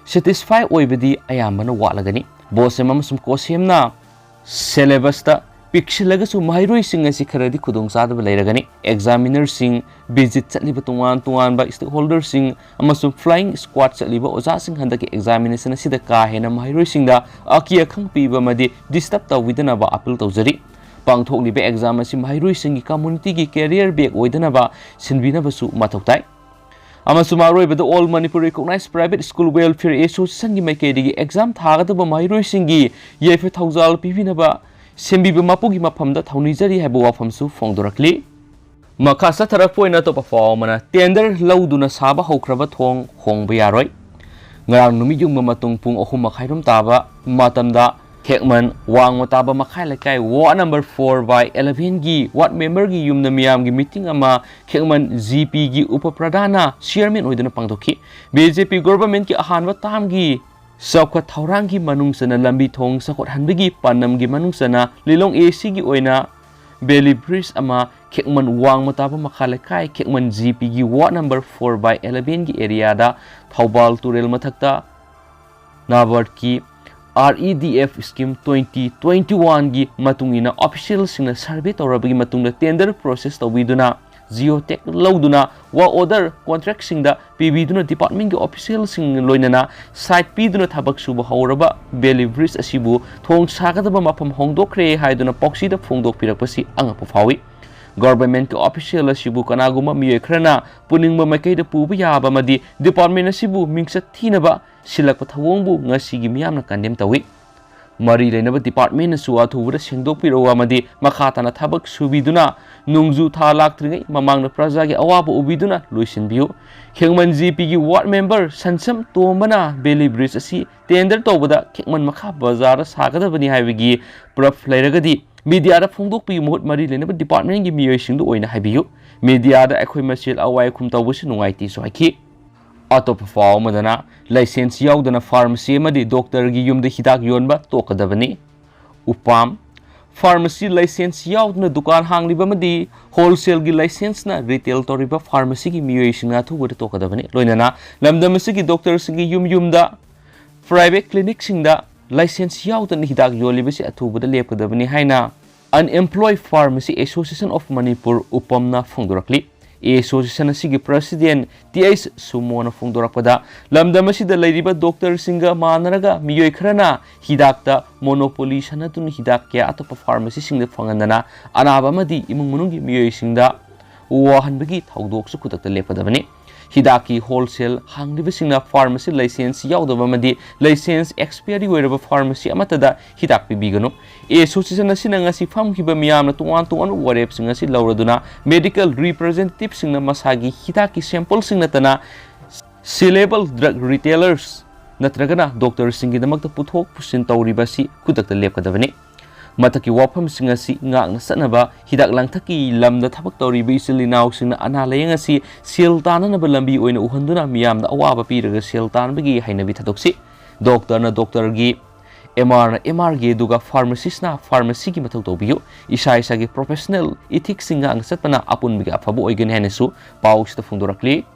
ꯁꯦꯇꯤꯁꯐꯥꯏ ꯑꯣꯏꯕꯗꯤ ꯑꯌꯥꯝꯕꯅ ꯋꯥꯠꯂꯒꯅꯤ꯫ ꯕꯣꯁꯦꯝ ꯑꯃꯁꯨꯡ ꯀꯣꯁꯦꯝꯅ ꯁꯦꯂꯦꯕꯁꯇ ꯄꯤꯛꯁꯤꯜꯂꯒꯁꯨ ꯃꯍꯩꯔꯣꯏꯁꯤꯡ ꯑꯁꯤ ꯈꯔꯗꯤ ꯈꯨꯗꯣꯡꯆꯥꯗꯕ ꯂꯩꯔꯒꯅꯤ꯫ ꯑꯦꯛꯖꯥꯃꯤꯅꯔꯁꯤꯡ, ꯚꯤꯖꯤꯠ ꯆꯠꯂꯤꯕ ꯇꯣꯉꯥꯟ ꯇꯣꯉꯥꯟꯕ ꯁ꯭ꯇꯦꯛꯍꯣꯜꯗꯔꯁꯤꯡ ꯑꯃꯁꯨꯡ ꯐ꯭ꯂꯥꯏꯌꯤꯡ ꯁ꯭ꯀ꯭ꯋꯥꯗ ꯆꯠꯂꯤꯕ ꯑꯣꯖꯥꯁꯤꯡ ꯍꯟꯗꯛꯀꯤ ꯑꯦꯛꯖꯥꯃꯤꯅꯦꯁꯟ ꯑꯁꯤꯗ ꯀꯥ ꯍꯦꯟꯅ ꯃꯍꯩꯔꯣꯏꯁꯤꯡꯗ ꯑꯀꯤ ꯑꯈꯪ ꯄꯤꯕ ꯑꯃꯗꯤ ꯗꯤꯁꯇꯔꯕ ꯇꯧꯕꯤꯗꯅꯕ ꯑꯄꯤꯜ ꯇꯧꯖꯔꯤ꯫ ꯄꯥꯡꯊꯣꯛꯂꯤꯕ ꯑꯦꯛꯖꯥꯝ ꯑꯁꯤ ꯃꯍꯩꯔꯣꯏꯁꯤꯡꯒꯤ ꯀꯝꯃ꯭ꯌꯨꯅꯤꯇꯤꯒꯤ ꯀꯦꯔꯤꯌꯔ ꯕꯦꯛ ꯑꯣꯏꯗꯅꯕ ꯁꯤꯟꯕꯤꯅꯕꯁꯨ ꯃꯊꯧ ꯇꯥꯏ꯫ ꯑꯃꯁꯨꯡ ꯑꯔꯣꯏꯕꯗ All Manipur Recognized Private School Welfare Associationꯒꯤ ꯃꯥꯏꯀꯩꯗꯒꯤ ꯑꯦꯛꯖꯥꯝ ꯊꯥꯒꯗꯕ ꯃꯍꯩꯔꯣꯏꯁꯤꯡꯒꯤ ꯌꯥꯏꯐ ꯊꯧꯖꯥꯜ ꯄꯤꯕꯤꯅꯕ ꯁꯦꯝꯕꯤꯕ ꯃꯄꯨꯒꯤ ꯃꯐꯝꯗ ꯊꯧꯅꯤꯖꯔꯤ ꯍꯥꯏꯕ ꯋꯥꯐꯝꯁꯨ ꯐꯣꯡꯗꯣꯔꯛꯂꯤ꯫ ꯃꯈꯥ ꯆꯠꯊꯔꯛꯄ ꯑꯣꯏꯅ ꯑꯇꯣꯞꯄ ꯄꯥꯎ ꯑꯃꯅ, ꯇꯦꯟꯗꯔ ꯂꯧꯗꯨꯅ ꯁꯥꯕ ꯍꯧꯈ꯭ꯔꯕ ꯊꯣꯡ ꯍꯣꯡꯕ ꯌꯥꯔꯣꯏ꯫ ꯉꯔꯥꯡ ꯅꯨꯃꯤꯠ ꯌꯨꯡꯕ ꯃꯇꯨꯡ ꯄꯨꯡ ꯑꯍꯨꯝ ꯃꯈꯥꯏꯔꯣꯝ ꯇꯥꯕ ꯃꯇꯝꯗ ꯈꯦꯛꯃꯟ ꯋꯥꯡꯃ ꯇꯥꯕ ꯃꯈꯥ ꯂꯩꯀꯥꯏ ꯋꯥꯔꯗ ꯅꯝꯕꯔ four by elevenꯒꯤ ꯋꯥꯔꯗ ꯃꯦꯝꯕꯔꯒꯤ ꯌꯨꯝꯗ ꯃꯤꯌꯥꯝꯒꯤ ꯃꯤꯇꯤꯡ ꯑꯃ ꯈꯦꯛꯃꯟ ꯖꯤꯄꯤꯒꯤ ꯎꯄ ꯄ꯭ꯔꯙꯥꯟꯅ ꯆꯤꯌꯔꯃꯦꯟ ꯑꯣꯏꯗꯨꯅ ꯄꯥꯡꯊꯣꯛꯈꯤ꯫ ꯕꯤ ꯖꯦ ꯄꯤ ꯒꯣꯚꯔꯟꯃꯦꯟꯠꯀꯤ ꯑꯍꯥꯟꯕ ꯇꯥꯔꯝꯒꯤ ꯆꯥꯎꯈꯠ ꯊꯧꯔꯥꯡꯒꯤ ꯃꯅꯨꯡ ꯆꯟꯅ ꯂꯝꯕꯤ ꯊꯣꯡ ꯆꯥꯎꯈꯠꯍꯟꯕꯒꯤ ꯄꯥꯟꯗꯝꯒꯤ ꯃꯅꯨꯡ ꯆꯟꯅ ꯂꯤꯂꯣꯡ ꯑꯦ ꯁꯤꯒꯤ ꯑꯣꯏꯅ ꯕꯦꯂꯤ ꯕ꯭ꯔꯤꯖ ꯑꯃ ꯈꯦꯛꯃꯟ ꯋꯥꯡꯃ ꯇꯥꯕ ꯃꯈꯥ ꯂꯩꯀꯥꯏ ꯈꯦꯛꯃꯟ ꯖꯤꯄꯤꯒꯤ ꯋꯥꯔꯗ ꯅꯝꯕꯔ four by elevenꯒꯤ ꯑꯦꯔꯤꯌꯥꯗ ꯊꯧꯕꯥꯜ ꯇꯨꯔꯦꯜ ꯃꯊꯛꯇ ꯅꯥꯕꯥꯔꯗꯀꯤ R E D F scheme twenty twenty-oneꯒꯤ ꯃꯇꯨꯡ ꯏꯟꯅ ꯑꯣꯐꯤꯁꯤꯌꯦꯜꯁꯤꯡꯅ ꯁꯔꯚꯦ ꯇꯧꯔꯕꯒꯤ ꯃꯇꯨꯡꯗ ꯇꯦꯟꯗꯔ ꯄ꯭ꯔꯣꯁꯦꯁ ꯇꯧꯕꯤꯗꯨꯅ ꯖꯤꯑꯣ ꯇꯦꯒ ꯂꯧꯗꯨꯅ ꯋꯥꯔꯛ ꯑꯣꯔꯗꯔ ꯀꯣꯟꯇ꯭ꯔꯦꯛꯁꯤꯡꯗ ꯄꯤꯕꯤꯗꯨꯅ ꯗꯤꯄꯥꯔꯠꯃꯦꯟꯠꯀꯤ ꯑꯣꯐꯤꯁꯤꯌꯦꯜꯁꯤꯡ ꯂꯣꯏꯅꯅ ꯁꯥꯏꯠ ꯄꯤꯗꯨꯅ ꯊꯕꯛ ꯁꯨꯕ ꯍꯧꯔꯕ ꯕꯦꯂꯤ ꯕ꯭ꯔꯤꯖ ꯑꯁꯤꯕꯨ ꯊꯣꯡ ꯁꯥꯒꯗꯕ ꯃꯐꯝ ꯍꯣꯡꯗꯣꯛꯈ꯭ꯔꯦ ꯍꯥꯏꯗꯨꯅ ꯄꯥꯎꯆꯦꯗ ꯐꯣꯡꯗꯣꯛꯄꯤꯔꯛꯄꯁꯤ ꯑꯉꯛꯄ ꯐꯥꯎꯏ꯫ ꯒꯣꯚꯔꯟꯃꯦꯟꯠꯀꯤ ꯑꯣꯐꯤꯁꯤꯌꯦꯜ ꯑꯁꯤꯕꯨ ꯀꯅꯥꯒꯨꯝꯕ ꯃꯤꯑꯣꯏ ꯈꯔꯅ ꯄꯨꯅꯤꯡꯕ ꯃꯥꯏꯀꯩꯗ ꯄꯨꯕ ꯌꯥꯕ ꯑꯃꯗꯤ ꯗꯤꯄꯥꯔꯠꯃꯦꯟꯠ ꯑꯁꯤꯕꯨ ꯃꯤꯡꯆꯠ ꯊꯤꯅꯕ ꯁꯤꯜꯂꯛꯄ ꯊꯧꯑꯣꯡꯕꯨ ꯉꯁꯤꯒꯤ ꯃꯤꯌꯥꯝꯅ ꯀꯟꯗꯦꯝ ꯇꯧꯏ꯫ ꯃꯔꯤ ꯂꯩꯅꯕ departmentꯅꯁꯨ ꯑꯊꯨꯕꯗ ꯁꯦꯡꯗꯣꯛꯄꯤꯔꯛꯎ ꯑꯃꯗꯤ ꯃꯈꯥ ꯇꯥꯅ ꯊꯕꯛ ꯁꯨꯕꯤꯗꯨꯅ ꯅꯣꯡꯖꯨ ꯊꯥ ꯂꯥꯛꯇ꯭ꯔꯤꯉꯩ ꯃꯃꯥꯡꯗ ꯄ꯭ꯔꯖꯥꯒꯤ ꯑꯋꯥꯕ ꯎꯕꯤꯗꯨꯅ ꯂꯣꯏꯁꯤꯟꯕꯤꯌꯨ꯫ ꯈꯦꯡꯃꯟ ꯖꯦ ꯄꯤꯒꯤ ward member ꯁꯟꯁꯝ ꯇꯣꯝꯕꯅ valley bridge ꯑꯁꯤ tender ꯇꯧꯕꯗ ꯈꯦꯡꯃꯟ ꯃꯈꯥ ꯕꯖꯥꯔꯗ ꯁꯥꯒꯗꯕꯅꯤ ꯍꯥꯏꯕꯒꯤ proof ꯂꯩꯔꯒꯗꯤ mediaꯗ ꯐꯣꯡꯗꯣꯛꯄꯒꯤ ꯃꯍꯨꯠ ꯃꯔꯤ ꯂꯩꯅꯕ departmentꯀꯤ ꯃꯤꯑꯣꯏꯁꯤꯡꯗ ꯑꯣꯏꯅ ꯍꯥꯏꯕꯤꯌꯨ꯫ Mediaꯗ ꯑꯩꯈꯣꯏ ꯃꯁꯦꯜ ꯑꯋꯥꯏ ꯑꯈꯨꯝ ꯇꯧꯕꯁꯤ ꯅꯨꯡꯉꯥꯏꯇꯦꯁꯨ ꯍꯥꯏꯈꯤ꯫ ꯑꯇꯣꯞꯄ ꯄꯥꯎ ꯑꯃꯗꯅ, license ꯌꯥꯎꯗꯅ pharmacy ꯑꯃꯗꯤ doctorꯒꯤ ꯌꯨꯝꯗ ꯍꯤꯗꯥꯛ ꯌꯣꯟꯕ ꯇꯣꯛꯀꯗꯕꯅꯤ꯫ ꯎꯄꯥꯝ, pharmacy license ꯌꯥꯎꯗꯅ ꯗꯨꯀꯥꯟ ꯍꯥꯡꯂꯤꯕ ꯑꯃꯗꯤ wholesaleꯒꯤ licenseꯅ retail ꯇꯧꯔꯤꯕ pharmacyꯒꯤ ꯃꯤꯑꯣꯏꯁꯤꯡꯅ ꯑꯊꯨꯕꯗ ꯇꯣꯛꯀꯗꯕꯅꯤ꯫ ꯂꯣꯏꯅꯅ ꯂꯝꯗꯝ ꯑꯁꯤꯒꯤ doctorꯁꯤꯡꯒꯤ ꯌꯨꯝ ꯌꯨꯝꯗ private clinicꯁꯤꯡꯗ license ꯌꯥꯎꯗꯅ ꯍꯤꯗꯥꯛ ꯌꯣꯜꯂꯤꯕꯁꯤ ꯑꯊꯨꯕꯗ ꯂꯦꯞꯀꯗꯕꯅꯤ ꯍꯥꯏꯅ Unemployed Pharmacy Association of Manipur, ꯎꯄꯝꯅ ꯐꯣꯡꯗꯣꯔꯛꯂꯤ꯫ Association ꯑꯁꯤꯒꯤ president ꯇꯤ ꯑꯩꯆ ꯁꯨꯃꯣꯅ ꯐꯣꯡꯗꯣꯔꯛꯄꯗ, ꯂꯝꯗꯝ ꯑꯁꯤꯗ ꯂꯩꯔꯤꯕ doctorꯁꯤꯡꯒ ꯃꯥꯟꯅꯔꯒ ꯃꯤꯑꯣꯏ ꯈꯔꯅ ꯍꯤꯗꯥꯛꯇ monopoly ꯁꯥꯟꯅꯗꯨꯅ ꯍꯤꯗꯥꯛ ꯀꯌꯥ ꯑꯇꯣꯞꯄ pharmacyꯁꯤꯡꯗ ꯐꯪꯍꯟꯗꯅ ꯑꯅꯥꯕ ꯑꯃꯗꯤ ꯏꯃꯨꯡ ꯃꯅꯨꯡꯒꯤ ꯃꯤꯑꯣꯏꯁꯤꯡꯗ ꯋꯥꯍꯟꯕꯒꯤ ꯊꯧꯗꯣꯛꯁꯨ ꯈꯨꯗꯛꯇ ꯂꯦꯞꯀꯗꯕꯅꯤ꯫ ꯍꯤꯗꯥꯛꯀꯤ wholesale ꯍꯥꯡꯂꯤꯕꯁꯤꯡꯅ pharmacy license ꯌꯥꯎꯗꯕ ꯑꯃꯗꯤ license expiry ꯑꯣꯏꯔꯕ pharmacy ꯑꯃꯠꯇꯗ ꯍꯤꯗꯥꯛ ꯄꯤꯕꯤꯒꯅꯨ꯫ Association ꯑꯁꯤꯅ ꯉꯁꯤ ꯐꯝꯈꯤꯕ ꯃꯤꯌꯥꯝꯅ ꯇꯣꯉꯥꯟ ꯇꯣꯉꯥꯟꯕ ꯋꯥꯔꯦꯞꯁꯤꯡ ꯑꯁꯤ ꯂꯧꯔꯗꯨꯅ medical representativeꯁꯤꯡꯅ ꯃꯁꯥꯒꯤ ꯍꯤꯗꯥꯛꯀꯤ sampleꯁꯤꯡ ꯅꯠꯇꯅ sealable drug retailers ꯅꯠꯇ꯭ꯔꯒꯅ doctorꯁꯤꯡꯒꯤꯗꯃꯛꯇ ꯄꯨꯊꯣꯛ ꯄꯨꯁꯤꯟ ꯇꯧꯔꯤꯕ ꯑꯁꯤ ꯈꯨꯗꯛꯇ ꯂꯦꯞꯀꯗꯕꯅꯤ꯫ ꯃꯊꯛꯀꯤ ꯋꯥꯐꯝꯁꯤꯡ ꯑꯁꯤ ꯉꯥꯛꯅ ꯆꯠꯅꯕ ꯍꯤꯗꯥꯛ ꯂꯥꯡꯊꯛꯀꯤ ꯂꯝꯗ ꯊꯕꯛ ꯇꯧꯔꯤꯕ ꯏꯆꯤꯜ ꯏꯅꯥꯎꯁꯤꯡꯅ ꯑꯅꯥ ꯂꯥꯌꯦꯡ ꯑꯁꯤ ꯁꯦꯜ ꯇꯥꯅꯅꯕ ꯂꯝꯕꯤ ꯑꯣꯏꯅ ꯎꯍꯟꯗꯨꯅ ꯃꯤꯌꯥꯝꯗ ꯑꯋꯥꯕ ꯄꯤꯔꯒ ꯁꯦꯜ ꯇꯥꯟꯕꯒꯤ ꯍꯩꯅꯕꯤ ꯊꯥꯗꯣꯛꯁꯤ꯫ Doctorꯅ doctorꯒꯤ, MRꯅ MRꯒꯤ, ꯑꯗꯨꯒ pharmacistꯅ pharmacyꯒꯤ ꯃꯊꯧ ꯇꯧꯕꯤꯌꯨ꯫ ꯏꯁꯥ ꯏꯁꯥꯒꯤ professional ethicꯁꯤꯡ ꯉꯥꯛꯅ ꯆꯠꯄꯅ ꯑꯄꯨꯟꯕꯒꯤ ꯑꯐꯕ ꯑꯣꯏꯒꯅꯤ ꯍꯥꯏꯅꯁꯨ ꯄꯥꯎꯁꯤꯗ ꯐꯣꯡꯗꯣꯔꯛꯂꯤ꯫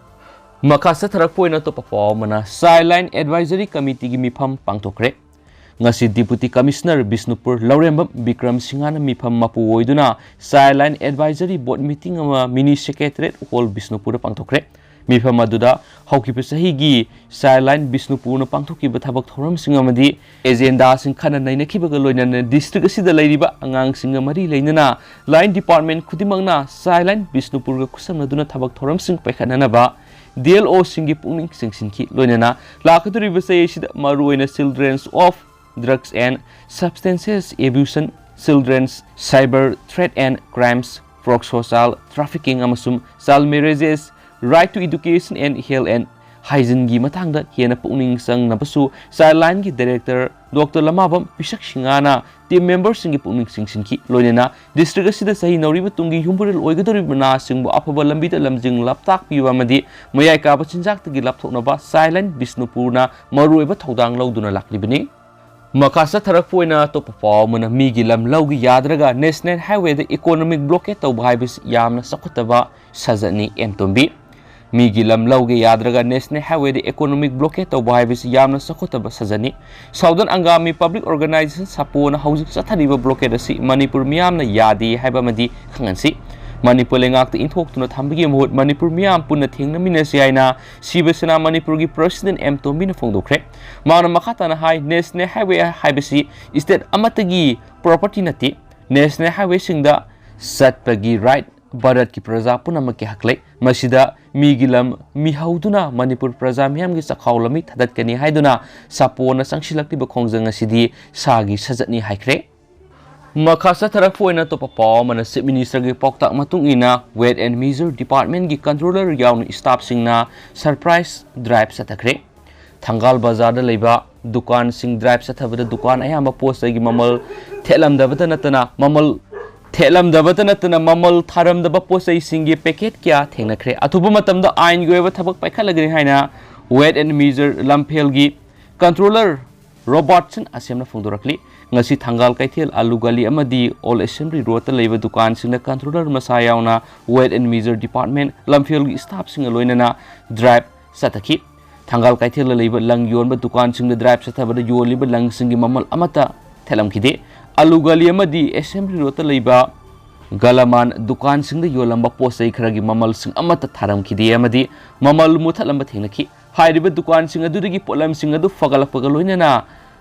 ꯃꯈꯥ ꯆꯠꯊꯔꯛꯄ ꯑꯣꯏꯅ ꯑꯇꯣꯞꯄ ꯄꯥꯎ ꯑꯃꯅ, Childline Advisory Committeeꯒꯤ ꯃꯤꯐꯝ ꯄꯥꯡꯊꯣꯛꯈ꯭ꯔꯦ꯫ ꯉꯁꯤ Deputy Commissioner ꯕꯤꯁꯅꯨꯄꯨꯔ ꯂꯧꯔꯦꯝꯕꯝ ꯕꯤꯀ꯭ꯔꯝ ꯁꯤꯡꯍꯅ ꯃꯤꯐꯝ ꯃꯄꯨ ꯑꯣꯏꯗꯨꯅ Childline Advisory Board meeting ꯑꯃ Mini Secretariat Hall ꯕꯤꯁꯅꯨꯄꯨꯔꯗ ꯄꯥꯡꯊꯣꯛꯈ꯭ꯔꯦ꯫ ꯃꯤꯐꯝ ꯑꯗꯨꯗ ꯍꯧꯈꯤꯕ ꯆꯍꯤꯒꯤ Childline ꯕꯤꯁꯅꯨꯄꯨꯔꯅ ꯄꯥꯡꯊꯣꯛꯈꯤꯕ ꯊꯕꯛ ꯊꯧꯔꯝꯁꯤꯡ ꯑꯃꯗꯤ agendaꯁꯤꯡ ꯈꯟꯅ ꯅꯩꯅꯈꯤꯕꯒ ꯂꯣꯏꯅꯅ district ꯑꯁꯤꯗ ꯂꯩꯔꯤꯕ ꯑꯉꯥꯡꯁꯤꯡꯒ ꯃꯔꯤ ꯂꯩꯅꯅ line department ꯈꯨꯗꯤꯡꯃꯛꯅ Childline ꯕꯤꯁꯅꯨꯄꯨꯔꯒ ꯈꯨꯠꯁꯝꯅꯗꯨꯅ ꯊꯕꯛ ꯊꯧꯔꯝꯁꯤꯡ ꯄꯥꯏꯈꯠꯅꯅꯕ DLOꯁꯤꯡꯒꯤ ꯄꯨꯛꯅꯤꯡ ꯆꯤꯡꯁꯤꯟꯈꯤ꯫ ꯂꯣꯏꯅꯅ ꯂꯥꯛꯀꯗꯧꯔꯤꯕ ꯆꯍꯤ ꯑꯁꯤꯗ ꯃꯔꯨꯑꯣꯏꯅ Children's of Drugs and Substances Abuse, Children's Cyber Threat and Crimes, Proxo Child Trafficking ꯑꯃꯁꯨꯡ Child Marriages, Right to Education and Health and Hygiene ꯒꯤ ꯃꯇꯥꯡꯗ ꯍꯦꯟꯅ ꯄꯨꯛꯅꯤꯡ ꯆꯪꯅꯕꯁꯨ Childline ꯒꯤ Director Doctor ꯂꯃꯥꯕꯝ ꯄꯤꯁꯛ ꯁꯤꯡꯍꯥꯅ team member ꯁꯤꯡꯒꯤ ꯄꯨꯛꯅꯤꯡ ꯆꯤꯡꯁꯤꯟꯈꯤ꯫ ꯂꯣꯏꯅꯅ district ꯑꯁꯤꯗ ꯆꯍꯤ ꯅꯧꯔꯤꯕ ꯇꯨꯡꯒꯤ ꯌꯨꯝꯕꯨꯔꯦꯜ ꯑꯣꯏꯒꯗꯧꯔꯤꯕ ꯅꯍꯥꯁꯤꯡꯕꯨ ꯑꯐꯕ ꯂꯝꯕꯤꯗ ꯂꯝꯖꯤꯡ ꯂꯝꯇꯥꯛꯄꯤꯕ ꯑꯃꯗꯤ ꯃꯌꯥꯏ ꯀꯥꯕ ꯆꯤꯟꯖꯥꯛꯇꯒꯤ ꯂꯥꯞꯊꯣꯛꯅꯕ Childline ꯕꯤꯁꯅꯨꯄꯨꯔꯅ ꯃꯔꯨꯑꯣꯏꯕ ꯊꯧꯗꯥꯡ ꯂꯧꯗꯨꯅ ꯂꯥꯛꯂꯤꯕꯅꯤ꯫ ꯃꯈꯥ ꯆꯠꯊꯔꯛꯄ ꯑꯣꯏꯅ ꯑꯇꯣꯞꯄ ꯄꯥꯎ ꯑꯃꯅ, ꯃꯤꯒꯤ ꯂꯝ ꯂꯧꯒꯦ ꯌꯥꯗ꯭ꯔꯒ National Highway ꯗ economic blockade ꯇꯧꯕ ꯍꯥꯏꯕꯁꯤ ꯌꯥꯝꯅ ꯆꯥꯎꯈꯠꯇꯕ ꯁꯥꯖꯠꯅꯤ, ꯑꯦꯝ ꯇꯣꯝꯕꯤ꯫ ꯃꯤꯒꯤ ꯂꯝ ꯂꯧꯒꯦ ꯌꯥꯗ꯭ꯔꯒ National Highway ꯗ economic blockade ꯇꯧꯕ ꯍꯥꯏꯕꯁꯤ ꯌꯥꯝꯅ ꯆꯥꯎꯈꯠꯇꯕ ꯁꯥꯖꯠꯅꯤ꯫ Southern Angami Public Organisation, ꯁꯥꯄꯣꯅ ꯍꯧꯖꯤꯛ ꯆꯠꯊꯔꯤꯕ blockade ꯑꯁꯤ ꯃꯅꯤꯄꯨꯔ ꯃꯤꯌꯥꯝꯅ ꯌꯥꯗꯦ ꯍꯥꯏꯕ ꯑꯃꯗꯤ ꯈꯪꯍꯟꯁꯤ꯫ ꯃꯅꯤꯄꯨꯔ ꯂꯩꯉꯥꯛꯇ ꯏꯟꯊꯣꯛꯇꯨꯅ ꯊꯝꯕꯒꯤ ꯃꯍꯨꯠ ꯃꯅꯤꯄꯨꯔ ꯃꯤꯌꯥꯝ ꯄꯨꯟꯅ ꯊꯦꯡꯅꯃꯤꯟꯅꯁꯤ ꯍꯥꯏꯅ ꯁꯤꯕ ꯁꯦꯅꯥ ꯃꯅꯤꯄꯨꯔꯒꯤ President ꯑꯦꯝ ꯇꯣꯝꯕꯤꯅ ꯐꯣꯡꯗꯣꯛꯈ꯭ꯔꯦ꯫ ꯃꯍꯥꯛꯅ ꯃꯈꯥ ꯇꯥꯅ ꯍꯥꯏ, National Highway ꯍꯥꯏꯕꯁꯤ state ꯑꯃꯠꯇꯒꯤ property ꯅꯠꯇꯦ꯫ National Highway ꯁꯤꯡꯗ ꯆꯠꯄꯒꯤ right ꯚꯥꯔꯠꯀꯤ ꯄ꯭ꯔꯖꯥ ꯄꯨꯝꯅꯃꯛꯀꯤ ꯍꯛ ꯂꯩ꯫ ꯃꯁꯤꯗ ꯃꯤꯒꯤ ꯂꯝ ꯃꯤꯍꯧꯗꯨꯅ ꯃꯅꯤꯄꯨꯔ ꯄ꯭ꯔꯖꯥ ꯃꯤꯌꯥꯝꯒꯤ ꯆꯈꯥꯎ ꯂꯝꯕꯤ ꯊꯥꯗꯠꯀꯅꯤ ꯍꯥꯏꯗꯨꯅ ꯁꯥꯄꯣꯅ ꯆꯪꯁꯤꯜꯂꯛꯂꯤꯕ ꯈꯣꯡꯖꯪ ꯑꯁꯤꯗꯤ ꯁꯥꯒꯤ ꯁꯥꯖꯠꯅꯤ ꯍꯥꯏꯈ꯭ꯔꯦ꯫ ꯃꯈꯥ ꯆꯠꯊꯔꯛꯄ ꯑꯣꯏꯅ ꯑꯇꯣꯞꯄ ꯄꯥꯎ ꯑꯃꯅ, Chief Minister ꯒꯤ ꯄꯥꯎꯇꯥꯛ ꯃꯇꯨꯡ ꯏꯟꯅ Weight and Measure Department ꯀꯤ controller ꯌꯥꯎꯅ staff ꯁꯤꯡꯅ surprise drive ꯆꯠꯊꯈ꯭ꯔꯦ꯫ ꯊꯪꯒꯥꯜ ꯕꯖꯥꯔꯗ ꯂꯩꯕ ꯗꯨꯀꯥꯟꯁꯤꯡ drive ꯆꯠꯊꯕꯗ ꯗꯨꯀꯥꯟ ꯑꯌꯥꯝꯕ ꯄꯣꯠ ꯆꯩꯒꯤ ꯃꯃꯜ ꯊꯦꯠꯂꯝꯗꯕꯇ ꯅꯠꯇꯅ ꯃꯃꯜ ꯊꯦꯠꯂꯝꯗꯕꯇ ꯅꯠꯇꯅ ꯃꯃꯜ ꯊꯥꯔꯝꯗꯕ ꯄꯣꯠ ꯆꯩꯁꯤꯡꯒꯤ packet ꯀꯌꯥ ꯊꯦꯡꯅꯈ꯭ꯔꯦ꯫ ꯑꯊꯨꯕ ꯃꯇꯝꯗ ꯑꯥꯏꯟꯒꯤ ꯑꯣꯏꯕ ꯊꯕꯛ ꯄꯥꯏꯈꯠꯂꯒꯅꯤ ꯍꯥꯏꯅ Weight and Measure ꯂꯝꯐꯦꯜꯒꯤ controller Robertson ꯑꯁꯦꯝꯅ ꯐꯣꯡꯗꯣꯔꯛꯂꯤ꯫ ꯉꯁꯤ ꯊꯪꯒꯥꯜ ꯀꯩꯊꯦꯜ, ꯑꯂꯨ ꯒꯂꯤ ꯑꯃꯗꯤ Old Assembly Road ꯇ ꯂꯩꯕ ꯗꯨꯀꯥꯟꯁꯤꯡꯗ controller ꯃꯁꯥ ꯌꯥꯎꯅ Weight and Measure Department ꯂꯝꯐꯦꯜꯒꯤ staff ꯁꯤꯡꯒ ꯂꯣꯏꯅꯅ drive ꯆꯠꯊꯈꯤ꯫ ꯊꯪꯒꯥꯜ ꯀꯩꯊꯦꯜꯗ ꯂꯩꯕ ꯂꯪ ꯌꯣꯟꯕ ꯗꯨꯀꯥꯟꯁꯤꯡꯗ drive ꯆꯠꯊꯕꯗ ꯌꯣꯜꯂꯤꯕ ꯂꯪꯁꯤꯡꯒꯤ ꯃꯃꯜ ꯑꯃꯠꯇ ꯊꯦꯠꯂꯝꯈꯤꯗꯦ꯫ ꯑꯂꯨ ꯒꯂꯤ ꯑꯃꯗꯤ Assembly Road ꯇ ꯂꯩꯕ ꯒꯂꯃꯥꯟ ꯗꯨꯀꯥꯟꯁꯤꯡꯗ ꯌꯣꯜꯂꯝꯕ ꯄꯣꯠ ꯆꯩ ꯈꯔꯒꯤ ꯃꯃꯜꯁꯤꯡ ꯑꯃꯠꯇ ꯊꯥꯔꯝꯈꯤꯗꯦ ꯑꯃꯗꯤ ꯃꯃꯜ ꯃꯨꯊꯠꯂꯝꯕ ꯊꯦꯡꯅꯈꯤ꯫ ꯍꯥꯏꯔꯤꯕ ꯗꯨꯀꯥꯟꯁꯤꯡ ꯑꯗꯨꯗꯒꯤ ꯄꯣꯠꯂꯝꯁꯤꯡ ꯑꯗꯨ ꯐꯒꯠꯂꯛꯄꯒ ꯂꯣꯏꯅꯅ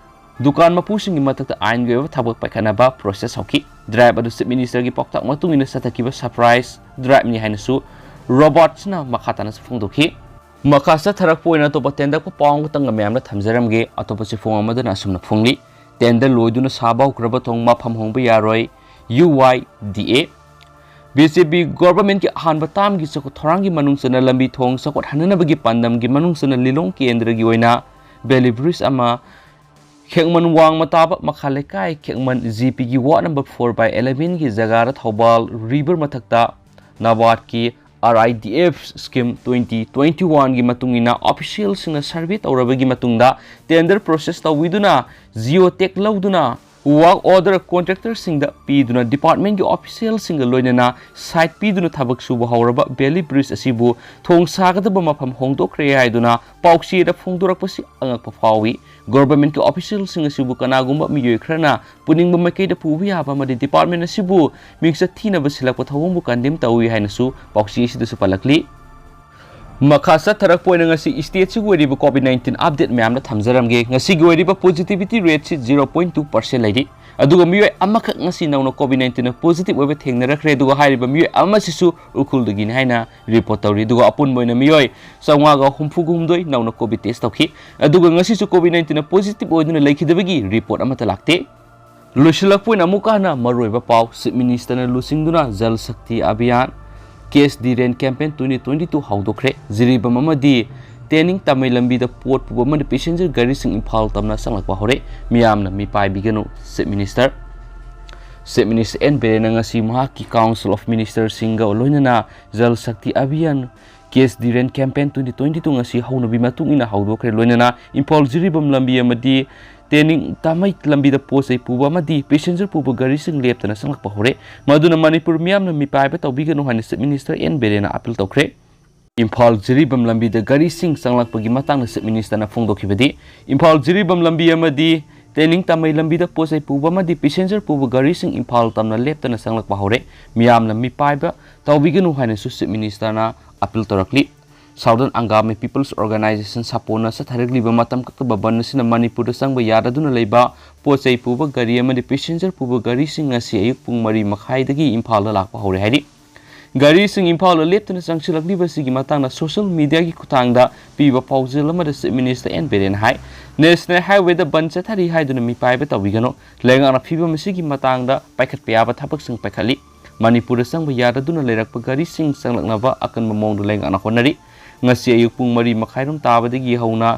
ꯗꯨꯀꯥꯟ ꯃꯄꯨꯁꯤꯡꯒꯤ ꯃꯊꯛꯇ ꯑꯥꯏꯟꯒꯤ ꯑꯣꯏꯕ ꯊꯕꯛ ꯄꯥꯏꯈꯠꯅꯕ process ꯍꯧꯈꯤ꯫ Drive ꯑꯗꯨ Chief Minister ꯒꯤ ꯄꯥꯎꯇꯥꯛ ꯃꯇꯨꯡ ꯏꯟꯅ ꯆꯠꯊꯈꯤꯕ surprise drive ꯅꯤ ꯍꯥꯏꯅꯁꯨ ꯔꯣꯕꯥꯔꯠꯁꯅ ꯃꯈꯥ ꯇꯥꯅꯁꯨ ꯐꯣꯡꯗꯣꯛꯈꯤ꯫ ꯃꯈꯥ ꯆꯠꯊꯔꯛꯄ ꯑꯣꯏꯅ ꯑꯇꯣꯞꯄ ꯇꯦꯟꯗꯛꯄ ꯄꯥꯎ ꯑꯃꯈꯛꯇꯪꯒ ꯃꯌꯥꯝꯗ ꯊꯝꯖꯔꯝꯒꯦ꯫ ꯑꯇꯣꯞꯄ ꯆꯦꯐꯣꯡ ꯑꯃꯗꯅ ꯑꯁꯨꯝꯅ ꯐꯣꯡꯂꯤ: ꯇꯦꯟꯗꯔ ꯂꯣꯏꯗꯨꯅ ꯁꯥꯕ ꯍꯧꯈ꯭ꯔꯕ ꯊꯣꯡ ꯃꯐꯝ ꯍꯣꯡꯕ ꯌꯥꯔꯣꯏ, ꯌꯨ ꯋꯥꯏ ꯗꯤ ꯑꯦ꯫ ꯕꯤ ꯖꯦ ꯄꯤ ꯒꯣꯚꯔꯟꯃꯦꯟꯠꯀꯤ ꯑꯍꯥꯟꯕ ꯇꯥꯝꯒꯤ ꯆꯥꯎꯈꯠ ꯊꯧꯔꯥꯡꯒꯤ ꯃꯅꯨꯡ ꯆꯟꯅ ꯂꯝꯕꯤ ꯊꯣꯡ ꯆꯥꯎꯈꯠꯍꯟꯅꯅꯕꯒꯤ ꯄꯥꯟꯗꯝꯒꯤ ꯃꯅꯨꯡ ꯆꯟꯅ ꯂꯤꯂꯣꯡ ꯀꯦꯟꯗ꯭ꯔꯒꯤ ꯑꯣꯏꯅ ꯕꯦꯂꯤ ꯕ꯭ꯔꯤꯖ ꯑꯃ ꯈꯦꯛꯃꯟ ꯋꯥꯡꯃ ꯇꯥꯕ ꯃꯈꯥ ꯂꯩꯀꯥꯏ, ꯈꯦꯛꯃꯟ ꯖꯤ ꯄꯤꯒꯤ ward number four by eleven ꯒꯤ ꯖꯒꯥꯗ ꯊꯧꯕꯥꯜ ꯔꯤꯚꯔ ꯃꯊꯛꯇ ꯅꯕꯥꯔꯗꯀꯤ R I D F scheme twenty twenty-one ꯒꯤ ꯃꯇꯨꯡ ꯏꯟꯅ ꯑꯣꯐꯤꯁꯤꯌꯦꯜꯁꯤꯡꯅ ꯁꯔꯚꯦ ꯇꯧꯔꯕꯒꯤ ꯃꯇꯨꯡꯗ ꯇꯦꯟꯗꯔ ꯄ꯭ꯔꯣꯁꯦꯁ ꯇꯧꯕꯤꯗꯨꯅ ꯖꯤꯑꯣ ꯇꯦꯒ ꯂꯧꯗꯨꯅ ꯋꯥꯔꯛ ꯑꯣꯔꯗꯔ ꯀꯣꯟꯇ꯭ꯔꯦꯛꯇꯔꯁꯤꯡꯗ ꯄꯤꯗꯨꯅ ꯗꯤꯄꯥꯔꯠꯃꯦꯟꯠꯀꯤ ꯑꯣꯐꯤꯁꯤꯌꯦꯜꯁꯤꯡꯒ ꯂꯣꯏꯅꯅ ꯁꯥꯏꯠ ꯄꯤꯗꯨꯅ ꯊꯕꯛ ꯁꯨꯕ ꯍꯧꯔꯕ ꯕꯦꯂꯤ ꯕ꯭ꯔꯤꯖ ꯑꯁꯤꯕꯨ ꯊꯣꯡ ꯁꯥꯒꯗꯕ ꯃꯐꯝ ꯍꯣꯡꯗꯣꯛꯈ꯭ꯔꯦ ꯍꯥꯏꯗꯨꯅ ꯄꯥꯎꯆꯦꯗ ꯐꯣꯡꯗꯣꯔꯛꯄꯁꯤ ꯑꯉꯛꯄ ꯐꯥꯎꯏ꯫ ꯒꯣꯚꯔꯟꯃꯦꯟꯠꯀꯤ ꯑꯣꯐꯤꯁꯤꯌꯦꯜꯁꯤꯡ ꯑꯁꯤꯕꯨ ꯀꯅꯥꯒꯨꯝꯕ ꯃꯤꯑꯣꯏ ꯈꯔꯅ ꯄꯨꯅꯤꯡꯕ ꯃꯥꯏꯀꯩꯗ ꯄꯨꯕ ꯌꯥꯕ ꯑꯃꯗꯤ ꯗꯤꯄꯥꯔꯠꯃꯦꯟꯠ ꯑꯁꯤꯕꯨ ꯃꯤꯡꯆꯠ ꯊꯤꯅꯕ ꯁꯤꯜꯂꯛꯄ ꯊꯧꯑꯣꯡꯕꯨ ꯀꯟꯗꯦꯝ ꯇꯧꯏ ꯍꯥꯏꯅꯁꯨ ꯄꯥꯎꯆꯦ ꯑꯁꯤꯗꯁꯨ ꯄꯜꯂꯛꯂꯤ꯫ ꯃꯈꯥ ꯆꯠꯊꯔꯛꯄ ꯑꯣꯏꯅ ꯉꯁꯤ ꯁ꯭ꯇꯦꯠꯁꯤꯒꯤ ꯑꯣꯏꯔꯤꯕ ꯀꯣꯚꯤꯗ ꯅꯥꯏꯟꯇꯤꯟ ꯑꯞꯗꯦꯠ ꯃꯌꯥꯝꯗ ꯊꯝꯖꯔꯝꯒꯦ꯫ ꯉꯁꯤꯒꯤ ꯑꯣꯏꯔꯤꯕ ꯄꯣꯖꯤꯇꯤꯚꯤꯇꯤ ꯔꯦꯠꯁꯤ ꯖꯤꯔꯣ ꯄꯣꯏꯟꯠ ꯇꯨ ꯄꯥꯔꯁꯦꯟꯠ ꯂꯩꯔꯤ꯫ ꯑꯗꯨꯒ ꯃꯤꯑꯣꯏ ꯑꯃꯈꯛ ꯉꯁꯤ ꯅꯧꯅ ꯀꯣꯚꯤꯗ ꯅꯥꯏꯟꯇꯤꯟꯅ ꯄꯣꯖꯤꯇꯤꯚ ꯑꯣꯏꯕ ꯊꯦꯡꯅꯔꯛꯈ꯭ꯔꯦ꯫ ꯑꯗꯨꯒ ꯍꯥꯏꯔꯤꯕ ꯃꯤꯑꯣꯏ ꯑꯃꯁꯤꯁꯨ ꯎꯈ꯭ꯔꯨꯜꯗꯒꯤꯅꯤ ꯍꯥꯏꯅ ꯔꯤꯄꯣꯔꯠ ꯇꯧꯔꯤ꯫ ꯑꯗꯨꯒ ꯑꯄꯨꯟꯕ ꯑꯣꯏꯅ ꯃꯤꯑꯣꯏ ꯆꯥꯝꯃꯉꯥꯒ ꯍꯨꯝꯐꯨꯒ ꯍꯨꯝꯗꯣꯏ ꯅꯧꯅ ꯀꯣꯚꯤꯗ ꯇꯦꯁ ꯇꯧꯈꯤ꯫ ꯑꯗꯨꯒ ꯉꯁꯤꯁꯨ ꯀꯣꯚꯤꯗ ꯅꯥꯏꯟꯇꯤꯟꯅ ꯄꯣꯖꯤꯇꯤꯚ ꯑꯣꯏꯗꯨꯅ ꯂꯩꯈꯤꯗꯕꯒꯤ ꯔꯤꯄꯣꯔꯠ ꯑꯃꯠꯇ ꯂꯥꯛꯇꯦ꯫ ꯂꯣꯏꯁꯤꯜꯂꯛꯄ ꯑꯣꯏꯅ ꯑꯃꯨꯛꯀ ꯍꯟꯅ ꯃꯔꯨꯑꯣꯏꯕ ꯄꯥꯎ: ꯆꯤꯐ ꯃꯤꯅꯤꯁꯇꯔꯅ ꯂꯨꯆꯤꯡꯗꯨꯅ ꯖꯜ ꯁꯛꯇꯤ ꯑꯚꯤꯌꯥꯟ ꯀꯦꯆ ꯗꯤ ꯔꯦꯟ ꯀꯦꯝꯄꯦꯟ twenty twenty-two ꯍꯧꯗꯣꯛꯈ꯭ꯔꯦ꯫ ꯖꯤꯔꯤꯕꯥꯝ ꯑꯃꯗꯤ ꯇꯦꯅꯤꯡ ꯇꯥꯃꯩ ꯂꯝꯕꯤꯗ ꯄꯣꯠ ꯄꯨꯕ ꯑꯃꯗꯤ ꯄꯦꯁꯦꯟꯖꯔ ꯒꯥꯔꯤꯁꯤꯡ ꯏꯝꯐꯥꯜ ꯇꯝꯅ ꯆꯪꯂꯛꯄ ꯍꯧꯔꯦ꯫ ꯃꯤꯌꯥꯝꯅ ꯃꯤꯄꯥꯏꯕꯤꯒꯅꯨ: chief minister. Chief minister N ꯕꯤꯔꯦꯟꯅ ꯉꯁꯤ ꯃꯍꯥꯛꯀꯤ ꯀꯥꯎꯟꯁꯤꯜ ꯑꯣꯐ ꯃꯤꯅꯤꯁꯇꯔꯁꯤꯡꯒ ꯂꯣꯏꯅꯅ ꯖꯜ ꯁꯛꯇꯤ ꯑꯚꯤꯌꯥꯟ ꯀꯦꯆ ꯗꯤ ꯔꯦꯟ ꯀꯦꯝꯄꯦꯟ twenty twenty-two ꯉꯁꯤ ꯍꯧꯅꯕꯤ ꯃꯇꯨꯡ ꯏꯟꯅ ꯍꯧꯗꯣꯛꯈ꯭ꯔꯦ꯫ ꯂꯣꯏꯅꯅ ꯏꯝꯐꯥꯜ ꯖꯤꯔꯤꯕꯥꯝ ꯂꯝꯕꯤ ꯑꯃꯗꯤ ꯇꯦꯅꯤꯡ ꯇꯥꯃꯩ ꯂꯝꯕꯤꯗ ꯄꯣꯠ ꯆꯩ ꯄꯨꯕ ꯑꯃꯗꯤ ꯄꯦꯁꯦꯟꯖꯔ ꯄꯨꯕ ꯒꯥꯔꯤꯁꯤꯡ ꯂꯦꯞꯇꯅ ꯆꯪꯂꯛꯄ ꯍꯧꯔꯦ꯫ ꯃꯗꯨꯅ ꯃꯅꯤꯄꯨꯔ ꯃꯤꯌꯥꯝꯅ ꯃꯤꯄꯥꯏꯕ ꯇꯧꯕꯤꯒꯅꯨ ꯍꯥꯏꯅ ꯆꯤꯐ ꯃꯤꯅꯤꯁꯇꯔ ꯑꯦꯟ ꯕꯤꯔꯦꯟꯅ ꯑꯄꯤꯜ ꯇꯧꯈ꯭ꯔꯦ꯫ ꯏꯝꯐꯥꯜ ꯖꯤꯔꯤꯕꯥꯝ ꯂꯝꯕꯤꯗ ꯒꯥꯔꯤꯁꯤꯡ ꯆꯪꯂꯛꯄꯒꯤ ꯃꯇꯥꯡꯗ ꯆꯤꯐ ꯃꯤꯅꯤꯁꯇꯔꯅ ꯐꯣꯡꯗꯣꯛꯈꯤꯕꯗꯤ, ꯏꯝꯐꯥꯜ ꯖꯤꯔꯤꯕꯥꯝ ꯂꯝꯕꯤ ꯑꯃꯗꯤ ꯇꯦꯅꯤꯡ ꯇꯥꯃꯩ ꯂꯝꯕꯤꯗ ꯄꯣꯠ ꯆꯩ ꯄꯨꯕ ꯑꯃꯗꯤ ꯄꯦꯁꯦꯟꯖꯔ ꯄꯨꯕ ꯒꯥꯔꯤꯁꯤꯡ ꯏꯝꯐꯥꯜ ꯇꯝꯅ ꯂꯦꯞꯇꯅ ꯆꯪꯂꯛꯄ ꯍꯧꯔꯦ꯫ ꯃꯤꯌꯥꯝꯅ ꯃꯤꯄꯥꯏꯕ ꯇꯧꯕꯤꯒꯅꯨ ꯍꯥꯏꯅꯁꯨ ꯆꯤꯐ ꯃꯤꯅꯤꯁꯇꯔꯅ ꯑꯄꯤꯜ ꯇꯧꯔꯛꯂꯤ꯫ ꯁꯥꯎꯗꯔꯟ ꯑꯪꯒꯥꯃꯤ ꯄꯤꯄꯜꯁ ꯑꯣꯔꯒꯅꯥꯏꯖꯦꯁꯟ, ꯁꯥꯄꯣꯅ ꯆꯠꯊꯔꯛꯂꯤꯕ ꯃꯇꯝ ꯀꯛꯇꯕ ꯕꯟ ꯑꯁꯤꯅ ꯃꯅꯤꯄꯨꯔꯗ ꯆꯪꯕ ꯌꯥꯗꯗꯨꯅ ꯂꯩꯕ ꯄꯣꯠ ꯆꯩ ꯄꯨꯕ ꯒꯥꯔꯤ ꯑꯃꯗꯤ ꯄꯦꯁꯦꯟꯖꯔ ꯄꯨꯕ ꯒꯥꯔꯤꯁꯤꯡ ꯑꯁꯤ ꯑꯌꯨꯛ ꯄꯨꯡ ꯃꯔꯤ ꯃꯈꯥꯏꯗꯒꯤ ꯏꯝꯐꯥꯜꯗ ꯂꯥꯛꯄ ꯍꯧꯔꯦ ꯍꯥꯏꯔꯤ꯫ ꯒꯥꯔꯤꯁꯤꯡ ꯏꯝꯐꯥꯜꯗ ꯂꯦꯞꯇꯅ ꯆꯪꯁꯤꯜꯂꯛꯂꯤꯕ ꯑꯁꯤꯒꯤ ꯃꯇꯥꯡꯗ social media ꯒꯤ ꯈꯨꯠꯊꯥꯡꯗ ꯄꯤꯕ ꯄꯥꯎꯖꯦꯜ ꯑꯃꯗ Chief Minister ꯑꯦꯟ ꯕꯤꯔꯦꯟꯅ ꯍꯥꯏ, National Highway ꯗ ꯕꯟ ꯆꯠꯊꯔꯤ ꯍꯥꯏꯗꯨꯅ ꯃꯤꯄꯥꯏꯕ ꯇꯧꯕꯤꯒꯅꯨ꯫ ꯂꯩꯉꯥꯛꯅ ꯐꯤꯚꯝ ꯑꯁꯤꯒꯤ ꯃꯇꯥꯡꯗ ꯄꯥꯏꯈꯠꯄ ꯌꯥꯕ ꯊꯕꯛꯁꯤꯡ ꯄꯥꯏꯈꯠꯂꯤ꯫ ꯃꯅꯤꯄꯨꯔꯗ ꯆꯪꯕ ꯌꯥꯗꯗꯨꯅ ꯂꯩꯔꯛꯄ ꯒꯥꯔꯤꯁꯤꯡ ꯆꯪꯂꯛꯅꯕ ꯑꯀꯟꯕ ꯃꯑꯣꯡꯗ ꯂꯩꯉꯥꯛꯅ ꯍꯣꯠꯅꯔꯤ꯫ ꯉꯁꯤ ꯑꯌꯨꯛ ꯄꯨꯡ ꯃꯔꯤ ꯃꯈꯥꯏꯔꯣꯝ ꯇꯥꯕꯗꯒꯤ ꯍꯧꯅ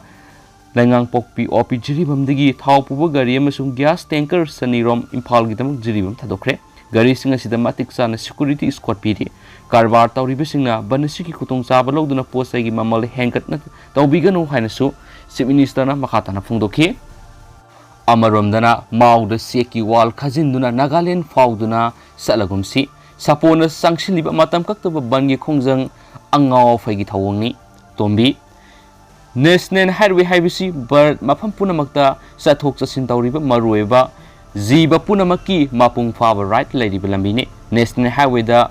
ꯂꯩꯉꯥꯡꯄꯣꯛꯄꯤ ꯑꯣ ꯄꯤ ꯖꯤꯔꯤꯕꯥꯝꯗꯒꯤ ꯊꯥꯎ ꯄꯨꯕ ꯒꯥꯔꯤ ꯑꯃꯁꯨꯡ gas tanker ꯆꯅꯤꯔꯣꯝ ꯏꯝꯐꯥꯜꯒꯤꯗꯃꯛ ꯖꯤꯔꯤꯕꯥꯝ ꯊꯥꯗꯣꯛꯈ꯭ꯔꯦ꯫ ꯒꯥꯔꯤꯁꯤꯡ ꯑꯁꯤꯗ ꯃꯇꯤꯛ ꯆꯥꯅ security escort ꯄꯤꯔꯤ꯫ ꯀꯔꯕꯥꯔ ꯇꯧꯔꯤꯕꯁꯤꯡꯅ ꯕꯟ ꯑꯁꯤꯒꯤ ꯈꯨꯗꯣꯡꯆꯥꯕ ꯂꯧꯗꯨꯅ ꯄꯣꯠ ꯆꯩꯒꯤ ꯃꯃꯜ ꯍꯦꯟꯒꯠꯅ ꯇꯧꯕꯤꯒꯅꯨ ꯍꯥꯏꯅꯁꯨ Chief Minister ꯅ ꯃꯈꯥ ꯇꯥꯅ ꯐꯣꯡꯗꯣꯛꯈꯤ꯫ ꯑꯃꯔꯣꯝꯗꯅ ꯃꯥꯎꯗ ꯆꯦꯛꯀꯤ wall ꯈꯥꯖꯤꯟꯗꯨꯅ ꯅꯥꯒꯥꯂꯦꯟ ꯐꯥꯎꯗꯨꯅ ꯆꯠꯂꯒꯨꯝꯁꯤ꯫ ꯁꯥꯄꯣꯟꯅ ꯆꯪꯁꯤꯜꯂꯤꯕ ꯃꯇꯝ ꯀꯛꯇꯕ ꯕꯟꯒꯤ ꯈꯣꯡꯖꯪ ꯑꯉꯥꯎ ꯑꯐꯩꯒꯤ ꯊꯧꯑꯣꯡꯅꯤ꯫ ꯇꯣꯝꯕꯤ, National Highway ꯍꯥꯏꯕꯁꯤ ꯚꯥꯔꯠ ꯃꯐꯝ ꯄꯨꯝꯅꯃꯛꯇ ꯆꯠꯊꯣꯛ ꯆꯠꯁꯤꯟ ꯇꯧꯔꯤꯕ ꯃꯔꯨꯑꯣꯏꯕ ꯖꯤꯕ ꯄꯨꯝꯅꯃꯛꯀꯤ ꯃꯄꯨꯡ ꯐꯥꯕ right ꯂꯩꯔꯤꯕ ꯂꯝꯕꯤꯅꯤ꯫ National Highway ꯗ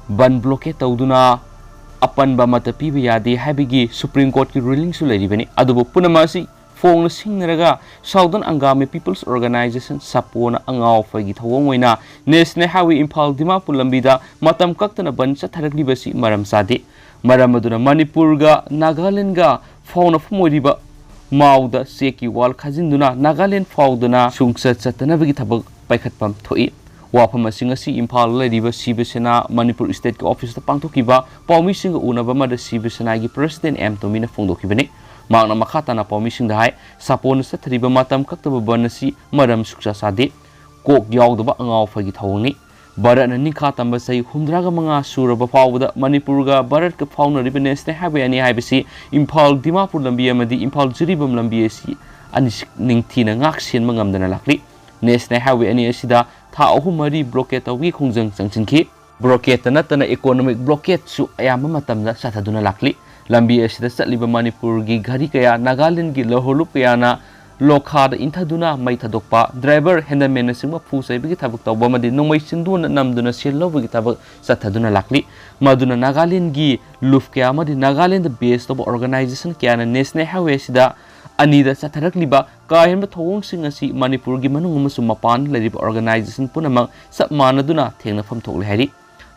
ꯕꯟ blockade ꯇꯧꯗꯨꯅ ꯑꯄꯟꯕ ꯑꯃꯠꯇ ꯄꯤꯕ ꯌꯥꯗꯦ ꯍꯥꯏꯕꯒꯤ Supreme Court ꯀꯤ ruling ꯁꯨ ꯂꯩꯔꯤꯕꯅꯤ꯫ ꯑꯗꯨꯕꯨ ꯄꯨꯝꯅꯃꯛ ꯑꯁꯤ ꯐꯣꯡꯅ ꯁꯤꯡꯅꯔꯒ Southern Angami People's Organization, ꯁꯥꯄꯣꯅ ꯑꯉꯥꯎ ꯑꯐꯩꯒꯤ ꯊꯧꯑꯣꯡ ꯑꯣꯏꯅ National Highway ꯏꯝꯐꯥꯜ ꯗꯤꯃꯥꯄꯨꯔ ꯂꯝꯕꯤꯗ ꯃꯇꯝ ꯀꯛꯇꯅ ꯕꯟ ꯆꯠꯊꯔꯛꯂꯤꯕꯁꯤ ꯃꯔꯝ ꯆꯥꯗꯦ꯫ ꯃꯔꯝ ꯑꯗꯨꯅ ꯃꯅꯤꯄꯨꯔꯒ ꯅꯥꯒꯥꯂꯦꯟꯗꯒ ꯐꯥꯎꯅꯐꯝ ꯑꯣꯏꯔꯤꯕ ꯃꯥꯎꯗ ꯆꯦꯛꯀꯤ wall ꯈꯥꯖꯤꯟꯗꯨꯅ ꯅꯥꯒꯥꯂꯦꯟ ꯐꯥꯎꯗꯨꯅ ꯁꯨꯡꯆꯠ ꯆꯠꯇꯅꯕꯒꯤ ꯊꯕꯛ ꯄꯥꯏꯈꯠꯐꯝ ꯊꯣꯛꯏ꯫ ꯋꯥꯐꯝ ꯑꯁꯤꯡ ꯑꯁꯤ ꯏꯝꯐꯥꯜꯗ ꯂꯩꯔꯤꯕ ꯁꯤꯕ ꯁꯦꯅꯥ ꯃꯅꯤꯄꯨꯔ state ꯀꯤ office ꯇ ꯄꯥꯡꯊꯣꯛꯈꯤꯕ ꯄꯥꯎꯃꯤꯁꯤꯡꯒ ꯎꯅꯕ ꯑꯃꯗ ꯁꯤꯕ ꯁꯦꯅꯥꯒꯤ President ꯑꯦꯝ ꯇꯣꯃꯤꯅ ꯐꯣꯡꯗꯣꯛꯈꯤꯕꯅꯤ꯫ ꯃꯍꯥꯛꯅ ꯃꯈꯥ ꯇꯥꯅ ꯄꯥꯎꯃꯤꯁꯤꯡꯗ ꯍꯥꯏ, ꯁꯥꯄꯣꯟꯅ ꯆꯠꯊꯔꯤꯕ ꯃꯇꯝ ꯀꯛꯇꯕ ꯕꯟ ꯑꯁꯤ ꯃꯔꯝ ꯁꯨꯛꯆꯥ ꯆꯥꯗꯦ꯫ ꯀꯣꯛ ꯌꯥꯎꯗꯕ ꯑꯉꯥꯎ ꯑꯐꯩꯒꯤ ꯊꯧꯑꯣꯡꯅꯤ꯫ ꯚꯥꯔꯠꯅ ꯅꯤꯡꯈꯥ ꯇꯝꯕ ꯆꯍꯤ ꯍꯨꯝꯗ꯭ꯔꯥꯒ ꯃꯉꯥ ꯁꯨꯔꯕ ꯐꯥꯎꯕꯗ ꯃꯅꯤꯄꯨꯔꯒ ꯚꯥꯔꯠꯀ ꯐꯥꯎꯅꯔꯤꯕ National Highway ꯑꯅꯤ ꯍꯥꯏꯕꯁꯤ ꯏꯝꯐꯥꯜ ꯗꯤꯃꯥꯄꯨꯔ ꯂꯝꯕꯤ ꯑꯃꯗꯤ ꯏꯝꯐꯥꯜ ꯖꯤꯔꯤꯕꯥꯝ ꯂꯝꯕꯤ ꯑꯁꯤ ꯑꯅꯤ ꯅꯤꯡꯊꯤꯅ ꯉꯥꯛ ꯁꯦꯟꯕ ꯉꯝꯗꯅ ꯂꯥꯛꯂꯤ꯫ National Highway ꯑꯅꯤ ꯑꯁꯤꯗ ꯊꯥ ꯑꯍꯨꯝ ꯃꯔꯤ blockade ꯇꯧꯕꯒꯤ ꯈꯣꯡꯖꯪ ꯆꯪꯁꯤꯟꯈꯤ꯫ Blockade ꯇ ꯅꯠꯇꯅ economic blockade ꯁꯨ ꯑꯌꯥꯝꯕ ꯃꯇꯝꯗ ꯆꯠꯊꯗꯨꯅ ꯂꯥꯛꯂꯤ꯫ ꯂꯝꯕꯤ ꯑꯁꯤꯗ ꯆꯠꯂꯤꯕ ꯃꯅꯤꯄꯨꯔꯒꯤ ꯒꯥꯔꯤ ꯀꯌꯥ ꯅꯥꯒꯥꯂꯦꯟꯗꯒꯤ ꯂꯧꯍꯣꯂꯨꯞ ꯀꯌꯥꯅ ꯂꯣꯈꯥꯗ ꯏꯟꯊꯗꯨꯅ ꯃꯩ ꯊꯥꯗꯣꯛꯄ, driver, handyman ꯅꯆꯤꯡꯕ ꯐꯨ ꯆꯩꯕꯒꯤ ꯊꯕꯛ ꯇꯧꯕ ꯑꯃꯗꯤ ꯅꯣꯡꯃꯩ ꯆꯤꯟꯗꯣꯟꯅ ꯅꯝꯗꯨꯅ ꯁꯦꯜ ꯂꯧꯕꯒꯤ ꯊꯕꯛ ꯆꯠꯊꯗꯨꯅ ꯂꯥꯛꯂꯤ꯫ ꯃꯗꯨꯅ ꯅꯥꯒꯥꯂꯦꯟꯗꯒꯤ ꯂꯨꯞ ꯀꯌꯥ ꯑꯃꯗꯤ ꯅꯥꯒꯥꯂꯦꯟꯗ base ꯇꯧꯕ organization ꯀꯌꯥꯅ National Highway ꯑꯁꯤꯗ ꯑꯅꯤꯗ ꯆꯠꯊꯔꯛꯂꯤꯕ ꯀꯥ ꯍꯦꯟꯕ ꯊꯧꯑꯣꯡꯁꯤꯡ ꯑꯁꯤ ꯃꯅꯤꯄꯨꯔꯒꯤ ꯃꯅꯨꯡ ꯑꯃꯁꯨꯡ ꯃꯄꯥꯟ ꯂꯩꯔꯤꯕ organization ꯄꯨꯝꯅꯃꯛ ꯆꯞ ꯃꯥꯟꯅꯗꯨꯅ ꯊꯦꯡꯅꯐꯝ ꯊꯣꯛꯂꯦ ꯍꯥꯏꯔꯤ꯫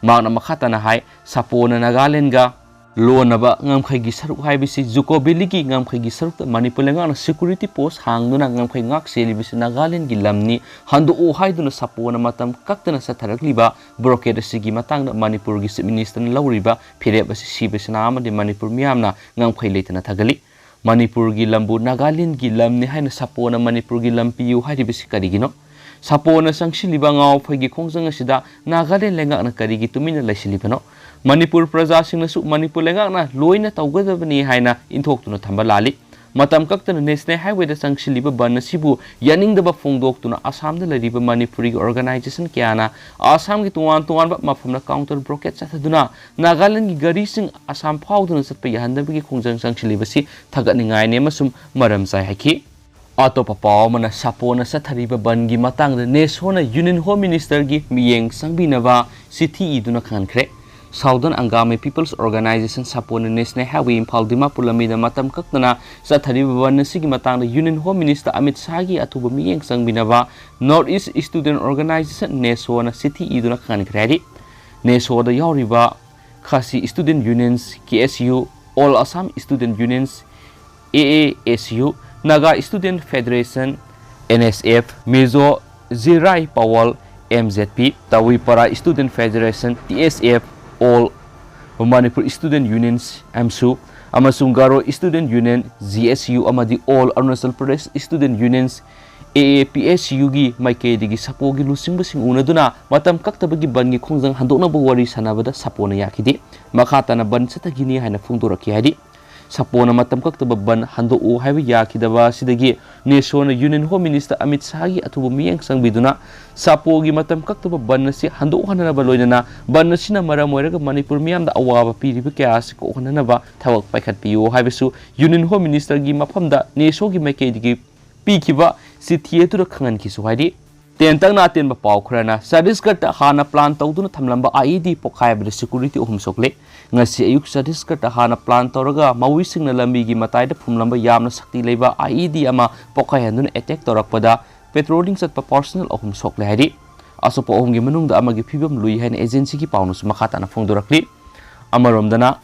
ꯃꯍꯥꯛꯅ ꯃꯈꯥ ꯇꯥꯅ ꯍꯥꯏ, ꯁꯥꯄꯣꯅ ꯅꯥꯒꯥꯂꯦꯟꯒ ꯂꯣꯟꯅꯕ ꯉꯝꯈꯩꯒꯤ ꯁꯔꯨꯛ ꯍꯥꯏꯕꯁꯤ ꯖꯨꯀꯣ ꯚꯦꯂꯤꯒꯤ ꯉꯝꯈꯩꯒꯤ ꯁꯔꯨꯛꯇ ꯃꯅꯤꯄꯨꯔ ꯂꯩꯉꯥꯛꯅ ꯁꯦꯀ꯭ꯌꯨꯔꯤꯇꯤ ꯄꯣꯁ ꯍꯥꯡꯗꯨꯅ ꯉꯝꯈꯩ ꯉꯥꯛ ꯁꯦꯜꯂꯤꯕꯁꯤ ꯅꯥꯒꯥꯂꯦꯟꯒꯤ ꯂꯝꯅꯤ, ꯍꯟꯗꯣꯛꯑꯣ ꯍꯥꯏꯗꯨꯅ ꯁꯥꯄꯣꯅ ꯃꯇꯝ ꯀꯛꯇꯅ ꯆꯠꯊꯔꯛꯂꯤꯕ ꯕ꯭ꯂꯣꯀꯦꯗ ꯑꯁꯤꯒꯤ ꯃꯇꯥꯡꯗ ꯃꯅꯤꯄꯨꯔꯒꯤ ꯆꯤꯐ ꯃꯤꯅꯤꯁꯇꯔꯅ ꯂꯧꯔꯤꯕ ꯐꯤꯔꯦꯞ ꯑꯁꯤ ꯁꯤꯕ ꯁꯤꯅꯥ ꯑꯃꯗꯤ ꯃꯅꯤꯄꯨꯔ ꯃꯤꯌꯥꯝꯅ ꯉꯝꯈꯩ ꯂꯩꯇꯅ ꯊꯥꯒꯠꯂꯤ꯫ ꯃꯅꯤꯄꯨꯔꯒꯤ ꯂꯝꯕꯨ ꯅꯥꯒꯥꯂꯦꯟꯒꯤ ꯂꯝꯅꯤ ꯍꯥꯏꯅ ꯁꯥꯄꯣꯅ ꯃꯅꯤꯄꯨꯔꯒꯤ ꯂꯝ ꯄꯤꯌꯨ ꯍꯥꯏꯔꯤꯕꯁꯤ ꯀꯔꯤꯒꯤꯅꯣ? ꯁꯥꯄꯣꯅ ꯆꯪꯁꯤꯜꯂꯤꯕ ꯉꯥꯎꯐꯩꯒꯤ ꯈꯣꯡꯖꯪ ꯑꯁꯤꯗ ꯅꯥꯒꯥꯂꯦꯟ ꯂꯩꯉꯥꯛꯅ ꯀꯔꯤꯒꯤ ꯇꯨꯃꯤꯟꯅ ꯂꯩꯁꯤꯜꯂꯤꯕꯅꯣ? ꯃꯅꯤꯄꯨꯔ ꯄ꯭ꯔꯖꯥꯁꯤꯡꯅꯁꯨ ꯃꯅꯤꯄꯨꯔ ꯂꯩꯉꯥꯛꯅ ꯂꯣꯏꯅ ꯇꯧꯒꯗꯕꯅꯤ ꯍꯥꯏꯅ ꯏꯟꯊꯣꯛꯇꯨꯅ ꯊꯝꯕ ꯂꯥꯜꯂꯤ꯫ ꯃꯇꯝ ꯀꯛꯇꯅ ꯅꯦꯁꯅꯦꯜ ꯍꯥꯏꯋꯦꯗ ꯆꯪꯁꯤꯜꯂꯤꯕ ꯕꯟ ꯑꯁꯤꯕꯨ ꯌꯥꯅꯤꯡꯗꯕ ꯐꯣꯡꯗꯣꯛꯇꯨꯅ ꯑꯁꯥꯝꯗ ꯂꯩꯔꯤꯕ ꯃꯅꯤꯄꯨꯔꯤꯒꯤ ꯑꯣꯔꯒꯅꯥꯏꯖꯦꯁꯟ ꯀꯌꯥꯅ ꯑꯁꯥꯝꯒꯤ ꯇꯣꯉꯥꯟ ꯇꯣꯉꯥꯟꯕ ꯃꯐꯝꯗ ꯀꯥꯎꯟꯇꯔ ꯕ꯭ꯂꯣꯀꯦꯠ ꯆꯠꯊꯗꯨꯅ ꯅꯥꯒꯥꯂꯦꯟꯒꯤ ꯒꯥꯔꯤꯁꯤꯡ ꯑꯁꯥꯝ ꯐꯥꯎꯗꯨꯅ ꯆꯠꯄ ꯌꯥꯍꯟꯗꯕꯒꯤ ꯈꯣꯡꯖꯪ ꯆꯪꯁꯤꯜꯂꯤꯕꯁꯤ ꯊꯥꯒꯠꯅꯤꯡꯉꯥꯏꯅꯤ ꯑꯃꯁꯨꯡ ꯃꯔꯝ ꯆꯥꯏ ꯍꯥꯏꯈꯤ꯫ ꯑꯇꯣꯞꯄ ꯄꯥꯎ ꯑꯃꯅ, ꯁꯥꯄꯣꯅ ꯆꯠꯊꯔꯤꯕ ꯕꯟꯒꯤ ꯃꯇꯥꯡꯗ ꯅꯦꯁꯣꯅ ꯌꯨꯅꯤꯌꯟ ꯍꯣꯝ ꯃꯤꯅꯤꯁꯇꯔꯒꯤ ꯃꯤꯠꯌꯦꯡ ꯆꯪꯕꯤꯅꯕ ꯆꯤꯊꯤ ꯏꯗꯨꯅ ꯈꯪꯍꯟꯈ꯭ꯔꯦ꯫ ꯁꯥꯎꯗꯔꯟ ꯑꯪꯒꯥꯃꯤ ꯄꯤꯄꯜꯁ ꯑꯣꯔꯒꯅꯥꯏꯖꯦꯁꯟ ꯁꯥꯄꯣꯅ ꯅꯦꯁꯅꯦꯜ ꯍꯥꯏꯋꯦ ꯏꯝꯐꯥꯜ ꯗꯤꯃꯥꯄꯨꯔ ꯂꯝꯕꯤꯗ ꯃꯇꯝ ꯀꯛꯇꯅ ꯆꯠꯊꯔꯤꯕ ꯕꯟ ꯑꯁꯤꯒꯤ ꯃꯇꯥꯡꯗ ꯌꯨꯅꯤꯌꯟ ꯍꯣꯝ ꯃꯤꯅꯤꯁꯇꯔ ꯑꯃꯤꯠ ꯁꯥꯍꯒꯤ ꯑꯊꯨꯕ ꯃꯤꯠꯌꯦꯡ ꯆꯪꯕꯤꯅꯕ ꯅꯣꯔꯠ ꯏꯁ ꯁ꯭ꯇꯨꯗꯦꯟꯠ ꯑꯣꯔꯒꯅꯥꯏꯖꯦꯁꯟ, ꯅꯦꯁꯣꯅ ꯆꯤꯊꯤ ꯏꯗꯨꯅ ꯈꯪꯍꯟꯈ꯭ꯔꯦ ꯍꯥꯏꯔꯤ꯫ ꯅꯦꯁꯣꯗ ꯌꯥꯎꯔꯤꯕ Khasi student unions, K S U, all Assam student unions, A A S U, Naga student federation, N S F, Mizo Zirai Pawl, M Z P, Twipra student federation, T S F, all Manipur student unions, ꯑꯦꯝꯁꯨ, ꯑꯃꯁꯨꯡ Garo student union, G S U, ꯑꯃꯗꯤ all Arunachal Pradesh student unions, A A P S ꯌꯨꯒꯤ ꯃꯥꯏꯀꯩꯗꯒꯤ ꯁꯥꯄꯣꯒꯤ ꯂꯨꯆꯤꯡꯕꯁꯤꯡ ꯎꯅꯗꯨꯅ ꯃꯇꯝ ꯀꯛꯇꯕꯒꯤ ꯕꯟꯒꯤ ꯈꯣꯡꯖꯪ ꯍꯟꯗꯣꯛꯅꯕ ꯋꯥꯔꯤ ꯁꯥꯟꯅꯕꯗ ꯁꯥꯄꯣꯅ ꯌꯥꯈꯤꯗꯦ꯫ ꯃꯈꯥ ꯇꯥꯅ ꯕꯟ ꯆꯠꯊꯈꯤꯅꯤ ꯍꯥꯏꯅ ꯐꯣꯡꯗꯣꯔꯛꯈꯤ ꯍꯥꯏꯔꯤ꯫ ꯁꯥꯄꯣꯅ ꯃꯇꯝ ꯀꯛꯇꯕ ꯕꯟ ꯍꯟꯗꯣꯛꯎ ꯍꯥꯏꯕ ꯌꯥꯈꯤꯗꯕ ꯑꯁꯤꯗꯒꯤ ꯅꯦꯁꯣꯅ ꯌꯨꯅꯤꯌꯟ ꯍꯣꯝ ꯃꯤꯅꯤꯁꯇꯔ ꯑꯃꯤꯠ ꯁꯥꯍꯒꯤ ꯑꯊꯨꯕ ꯃꯤꯠꯌꯦꯡ ꯆꯪꯕꯤꯗꯨꯅ ꯁꯥꯄꯣꯒꯤ ꯃꯇꯝ ꯀꯛꯇꯕ ꯕꯟ ꯑꯁꯤ ꯍꯟꯗꯣꯛꯍꯟꯅꯅꯕ ꯂꯣꯏꯅꯅ ꯕꯟ ꯑꯁꯤꯅ ꯃꯔꯝ ꯑꯣꯏꯔꯒ ꯃꯅꯤꯄꯨꯔ ꯃꯤꯌꯥꯝꯗ ꯑꯋꯥꯕ ꯄꯤꯔꯤꯕ ꯀꯌꯥ ꯑꯁꯤ ꯀꯣꯛꯍꯟꯅꯅꯕ ꯊꯕꯛ ꯄꯥꯏꯈꯠꯄꯤꯌꯨ ꯍꯥꯏꯕꯁꯨ ꯌꯨꯅꯤꯌꯟ ꯍꯣꯝ ꯃꯤꯅꯤꯁꯇꯔꯒꯤ ꯃꯐꯝꯗ ꯅꯦꯁꯣꯒꯤ ꯃꯥꯏꯀꯩꯗꯒꯤ ꯄꯤꯈꯤꯕ ꯆꯤꯊꯤ ꯑꯗꯨꯗ ꯈꯪꯍꯟꯈꯤꯁꯨ ꯍꯥꯏꯔꯤ꯫ ꯇꯦꯟꯇꯛꯅ ꯑꯇꯦꯟꯕ ꯄꯥꯎ ꯈꯔꯅ, ꯆꯇꯤꯁꯒꯔꯗ ꯍꯥꯟꯅ ꯄ꯭ꯂꯥꯟ ꯇꯧꯗꯨꯅ ꯊꯝꯂꯝꯕ ꯑꯥꯏ ꯏ ꯗꯤ ꯄꯣꯈꯥꯏꯕꯗ ꯁꯦꯀ꯭ꯌꯨꯔꯤꯇꯤ ꯑꯍꯨꯝ ꯁꯣꯛꯂꯦ꯫ ꯉꯁꯤ ꯑꯌꯨꯛ ꯆꯇꯤꯁꯒꯔꯗ ꯍꯥꯟꯅ ꯄ꯭ꯂꯥꯟ ꯇꯧꯔꯒ ꯃꯧꯏꯁꯤꯡꯅ ꯂꯝꯕꯤꯒꯤ ꯃꯇꯥꯏꯗ ꯐꯨꯝꯂꯝꯕ ꯌꯥꯝꯅ ꯁꯛꯇꯤ ꯂꯩꯕ ꯑꯥꯏ ꯏ ꯗꯤ ꯑꯃ ꯄꯣꯈꯥꯏꯍꯟꯗꯨꯅ ꯑꯦꯇꯦꯛ ꯇꯧꯔꯛꯄꯗ ꯄꯦꯇ꯭ꯔꯣꯂꯤꯡ ꯆꯠꯄ ꯄꯥꯔꯁꯣꯅꯦꯜ ꯑꯍꯨꯝ ꯁꯣꯛꯂꯦ ꯍꯥꯏꯔꯤ꯫ ꯑꯁꯣꯛꯄ ꯑꯍꯨꯝꯒꯤ ꯃꯅꯨꯡꯗ ꯑꯃꯒꯤ ꯐꯤꯕꯝ ꯂꯨꯏ ꯍꯥꯏꯅ ꯑꯦꯖꯦꯟꯁꯤꯒꯤ ꯄꯥꯎꯅꯁꯨ ꯃꯈꯥ ꯇꯥꯅ ꯐꯣꯡꯗꯣꯔꯛꯂꯤ꯫ ꯑꯃꯔꯣꯝꯗꯅ,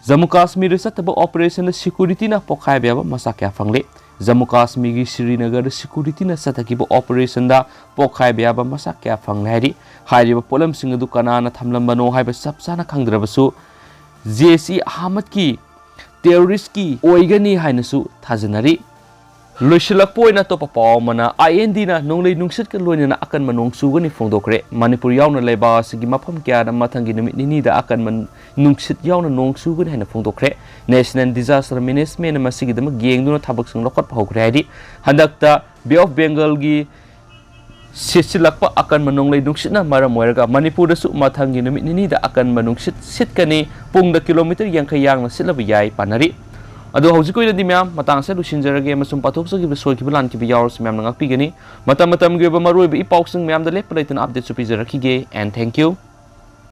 ꯖꯝꯃꯨ ꯀꯥꯁꯃꯤꯔꯗ ꯆꯠꯇꯕ ꯑꯣꯄꯔꯦꯁꯟꯗ ꯁꯦꯀ꯭ꯌꯨꯔꯤꯇꯤꯅ ꯄꯣꯈꯥꯏꯕ ꯌꯥꯕ ꯃꯆꯥꯛ ꯀꯌꯥ ꯐꯪꯂꯦ꯫ ꯖꯝꯃꯨ ꯀꯥꯁꯃꯤꯔꯒꯤ ꯁ꯭ꯔꯤꯅꯒꯔꯗ ꯁꯦꯀ꯭ꯌꯨꯔꯤꯇꯤꯅ ꯆꯠꯊꯈꯤꯕ ꯑꯣꯄꯔꯦꯁꯟꯗ ꯄꯣꯈꯥꯏꯕ ꯌꯥꯕ ꯃꯆꯥꯛ ꯀꯌꯥ ꯐꯪꯂꯦ ꯍꯥꯏꯔꯤ꯫ ꯍꯥꯏꯔꯤꯕ ꯄꯣꯠꯂꯝꯁꯤꯡ ꯑꯗꯨ ꯀꯅꯥꯅ ꯊꯝꯂꯝꯕꯅꯣ ꯍꯥꯏꯕ ꯆꯞ ꯆꯥꯅ ꯈꯪꯗ꯭ꯔꯕꯁꯨ, ꯖꯦꯁ ꯏ ꯑꯍꯃꯗꯀꯤ ꯇꯦꯔꯣꯔꯤꯁꯀꯤ ꯑꯣꯏꯒꯅꯤ ꯍꯥꯏꯅꯁꯨ ꯊꯥꯖꯅꯔꯤ꯫ ꯂꯣꯏꯁꯤꯜꯂꯛꯄ ꯑꯣꯏꯅ ꯑꯇꯣꯞꯄ ꯄꯥꯎ ꯑꯃꯅ, ꯑꯥꯏ ꯑꯦꯟ ꯗꯤꯅ ꯅꯣꯡꯂꯩ ꯅꯨꯡꯁꯤꯠꯀ ꯂꯣꯏꯅꯅ ꯑꯀꯟꯕ ꯅꯣꯡ ꯆꯨꯒꯅꯤ ꯐꯣꯡꯗꯣꯛꯈ꯭ꯔꯦ꯫ ꯃꯅꯤꯄꯨꯔ ꯌꯥꯎꯅ ꯂꯩꯕꯥꯛ ꯑꯁꯤꯒꯤ ꯃꯐꯝ ꯀꯌꯥꯗ ꯃꯊꯪꯒꯤ ꯅꯨꯃꯤꯠ ꯅꯤꯅꯤꯗ ꯑꯀꯟꯕ ꯅꯨꯡꯁꯤꯠ ꯌꯥꯎꯅ ꯅꯣꯡ ꯆꯨꯒꯅꯤ ꯍꯥꯏꯅ ꯐꯣꯡꯗꯣꯛꯈ꯭ꯔꯦ꯫ National Disaster Management ꯃꯁꯤꯒꯤꯗꯃꯛ ꯌꯦꯡꯗꯨꯅ ꯊꯕꯛꯁꯤꯡ ꯂꯧꯈꯠꯄ ꯍꯧꯈ꯭ꯔꯦ ꯍꯥꯏꯔꯤ꯫ ꯍꯟꯗꯛꯇ ꯕꯦ ꯑꯣꯐ ꯕꯦꯡꯒꯜꯒꯤ ꯁꯤꯠꯆꯤꯜꯂꯛꯄ ꯑꯀꯟꯕ ꯅꯣꯡꯂꯩ ꯅꯨꯡꯁꯤꯠꯅ ꯃꯔꯝ ꯑꯣꯏꯔꯒ ꯃꯅꯤꯄꯨꯔꯗꯁꯨ ꯃꯊꯪꯒꯤ ꯅꯨꯃꯤꯠ ꯅꯤꯅꯤꯗ ꯑꯀꯟꯕ ꯅꯨꯡꯁꯤꯠ ꯁꯤꯠꯀꯅꯤ꯫ ꯄꯨꯡꯗ ꯀꯤꯂꯣꯃꯤꯇꯔ ꯌꯥꯡꯈꯩ ꯌꯥꯡꯅ ꯁꯤꯠꯂꯕ ꯌꯥꯏ ꯄꯥꯅꯔꯤ꯫ ꯑꯗꯣ ꯍꯧꯖꯤꯛꯀꯤ ꯑꯣꯏꯅꯗꯤ ꯃꯌꯥꯝ ꯃꯇꯥꯡ ꯑꯁꯤꯗ ꯂꯣꯏꯁꯤꯟꯖꯔꯒꯦ, ꯑꯃꯁꯨꯡ ꯄꯥꯊꯣꯛꯆꯈꯤꯕ ꯁꯣꯏꯈꯤꯕ ꯂꯥꯟꯈꯤꯕ ꯌꯥꯎꯔꯁꯨ ꯃꯌꯥꯝꯅ ꯉꯥꯛꯄꯤꯒꯅꯤ꯫ ꯃꯇꯝ ꯃꯇꯝꯒꯤ ꯑꯣꯏꯕ ꯃꯔꯨꯑꯣꯏꯕ ꯏ ꯄꯥꯎꯁꯤꯡ ꯃꯌꯥꯝꯗ ꯂꯦꯞꯄ ꯂꯩꯇꯅ ꯑꯞꯗꯦꯠꯁꯨ ꯄꯤꯖꯔꯛꯈꯤꯒꯦ꯫ And thank you.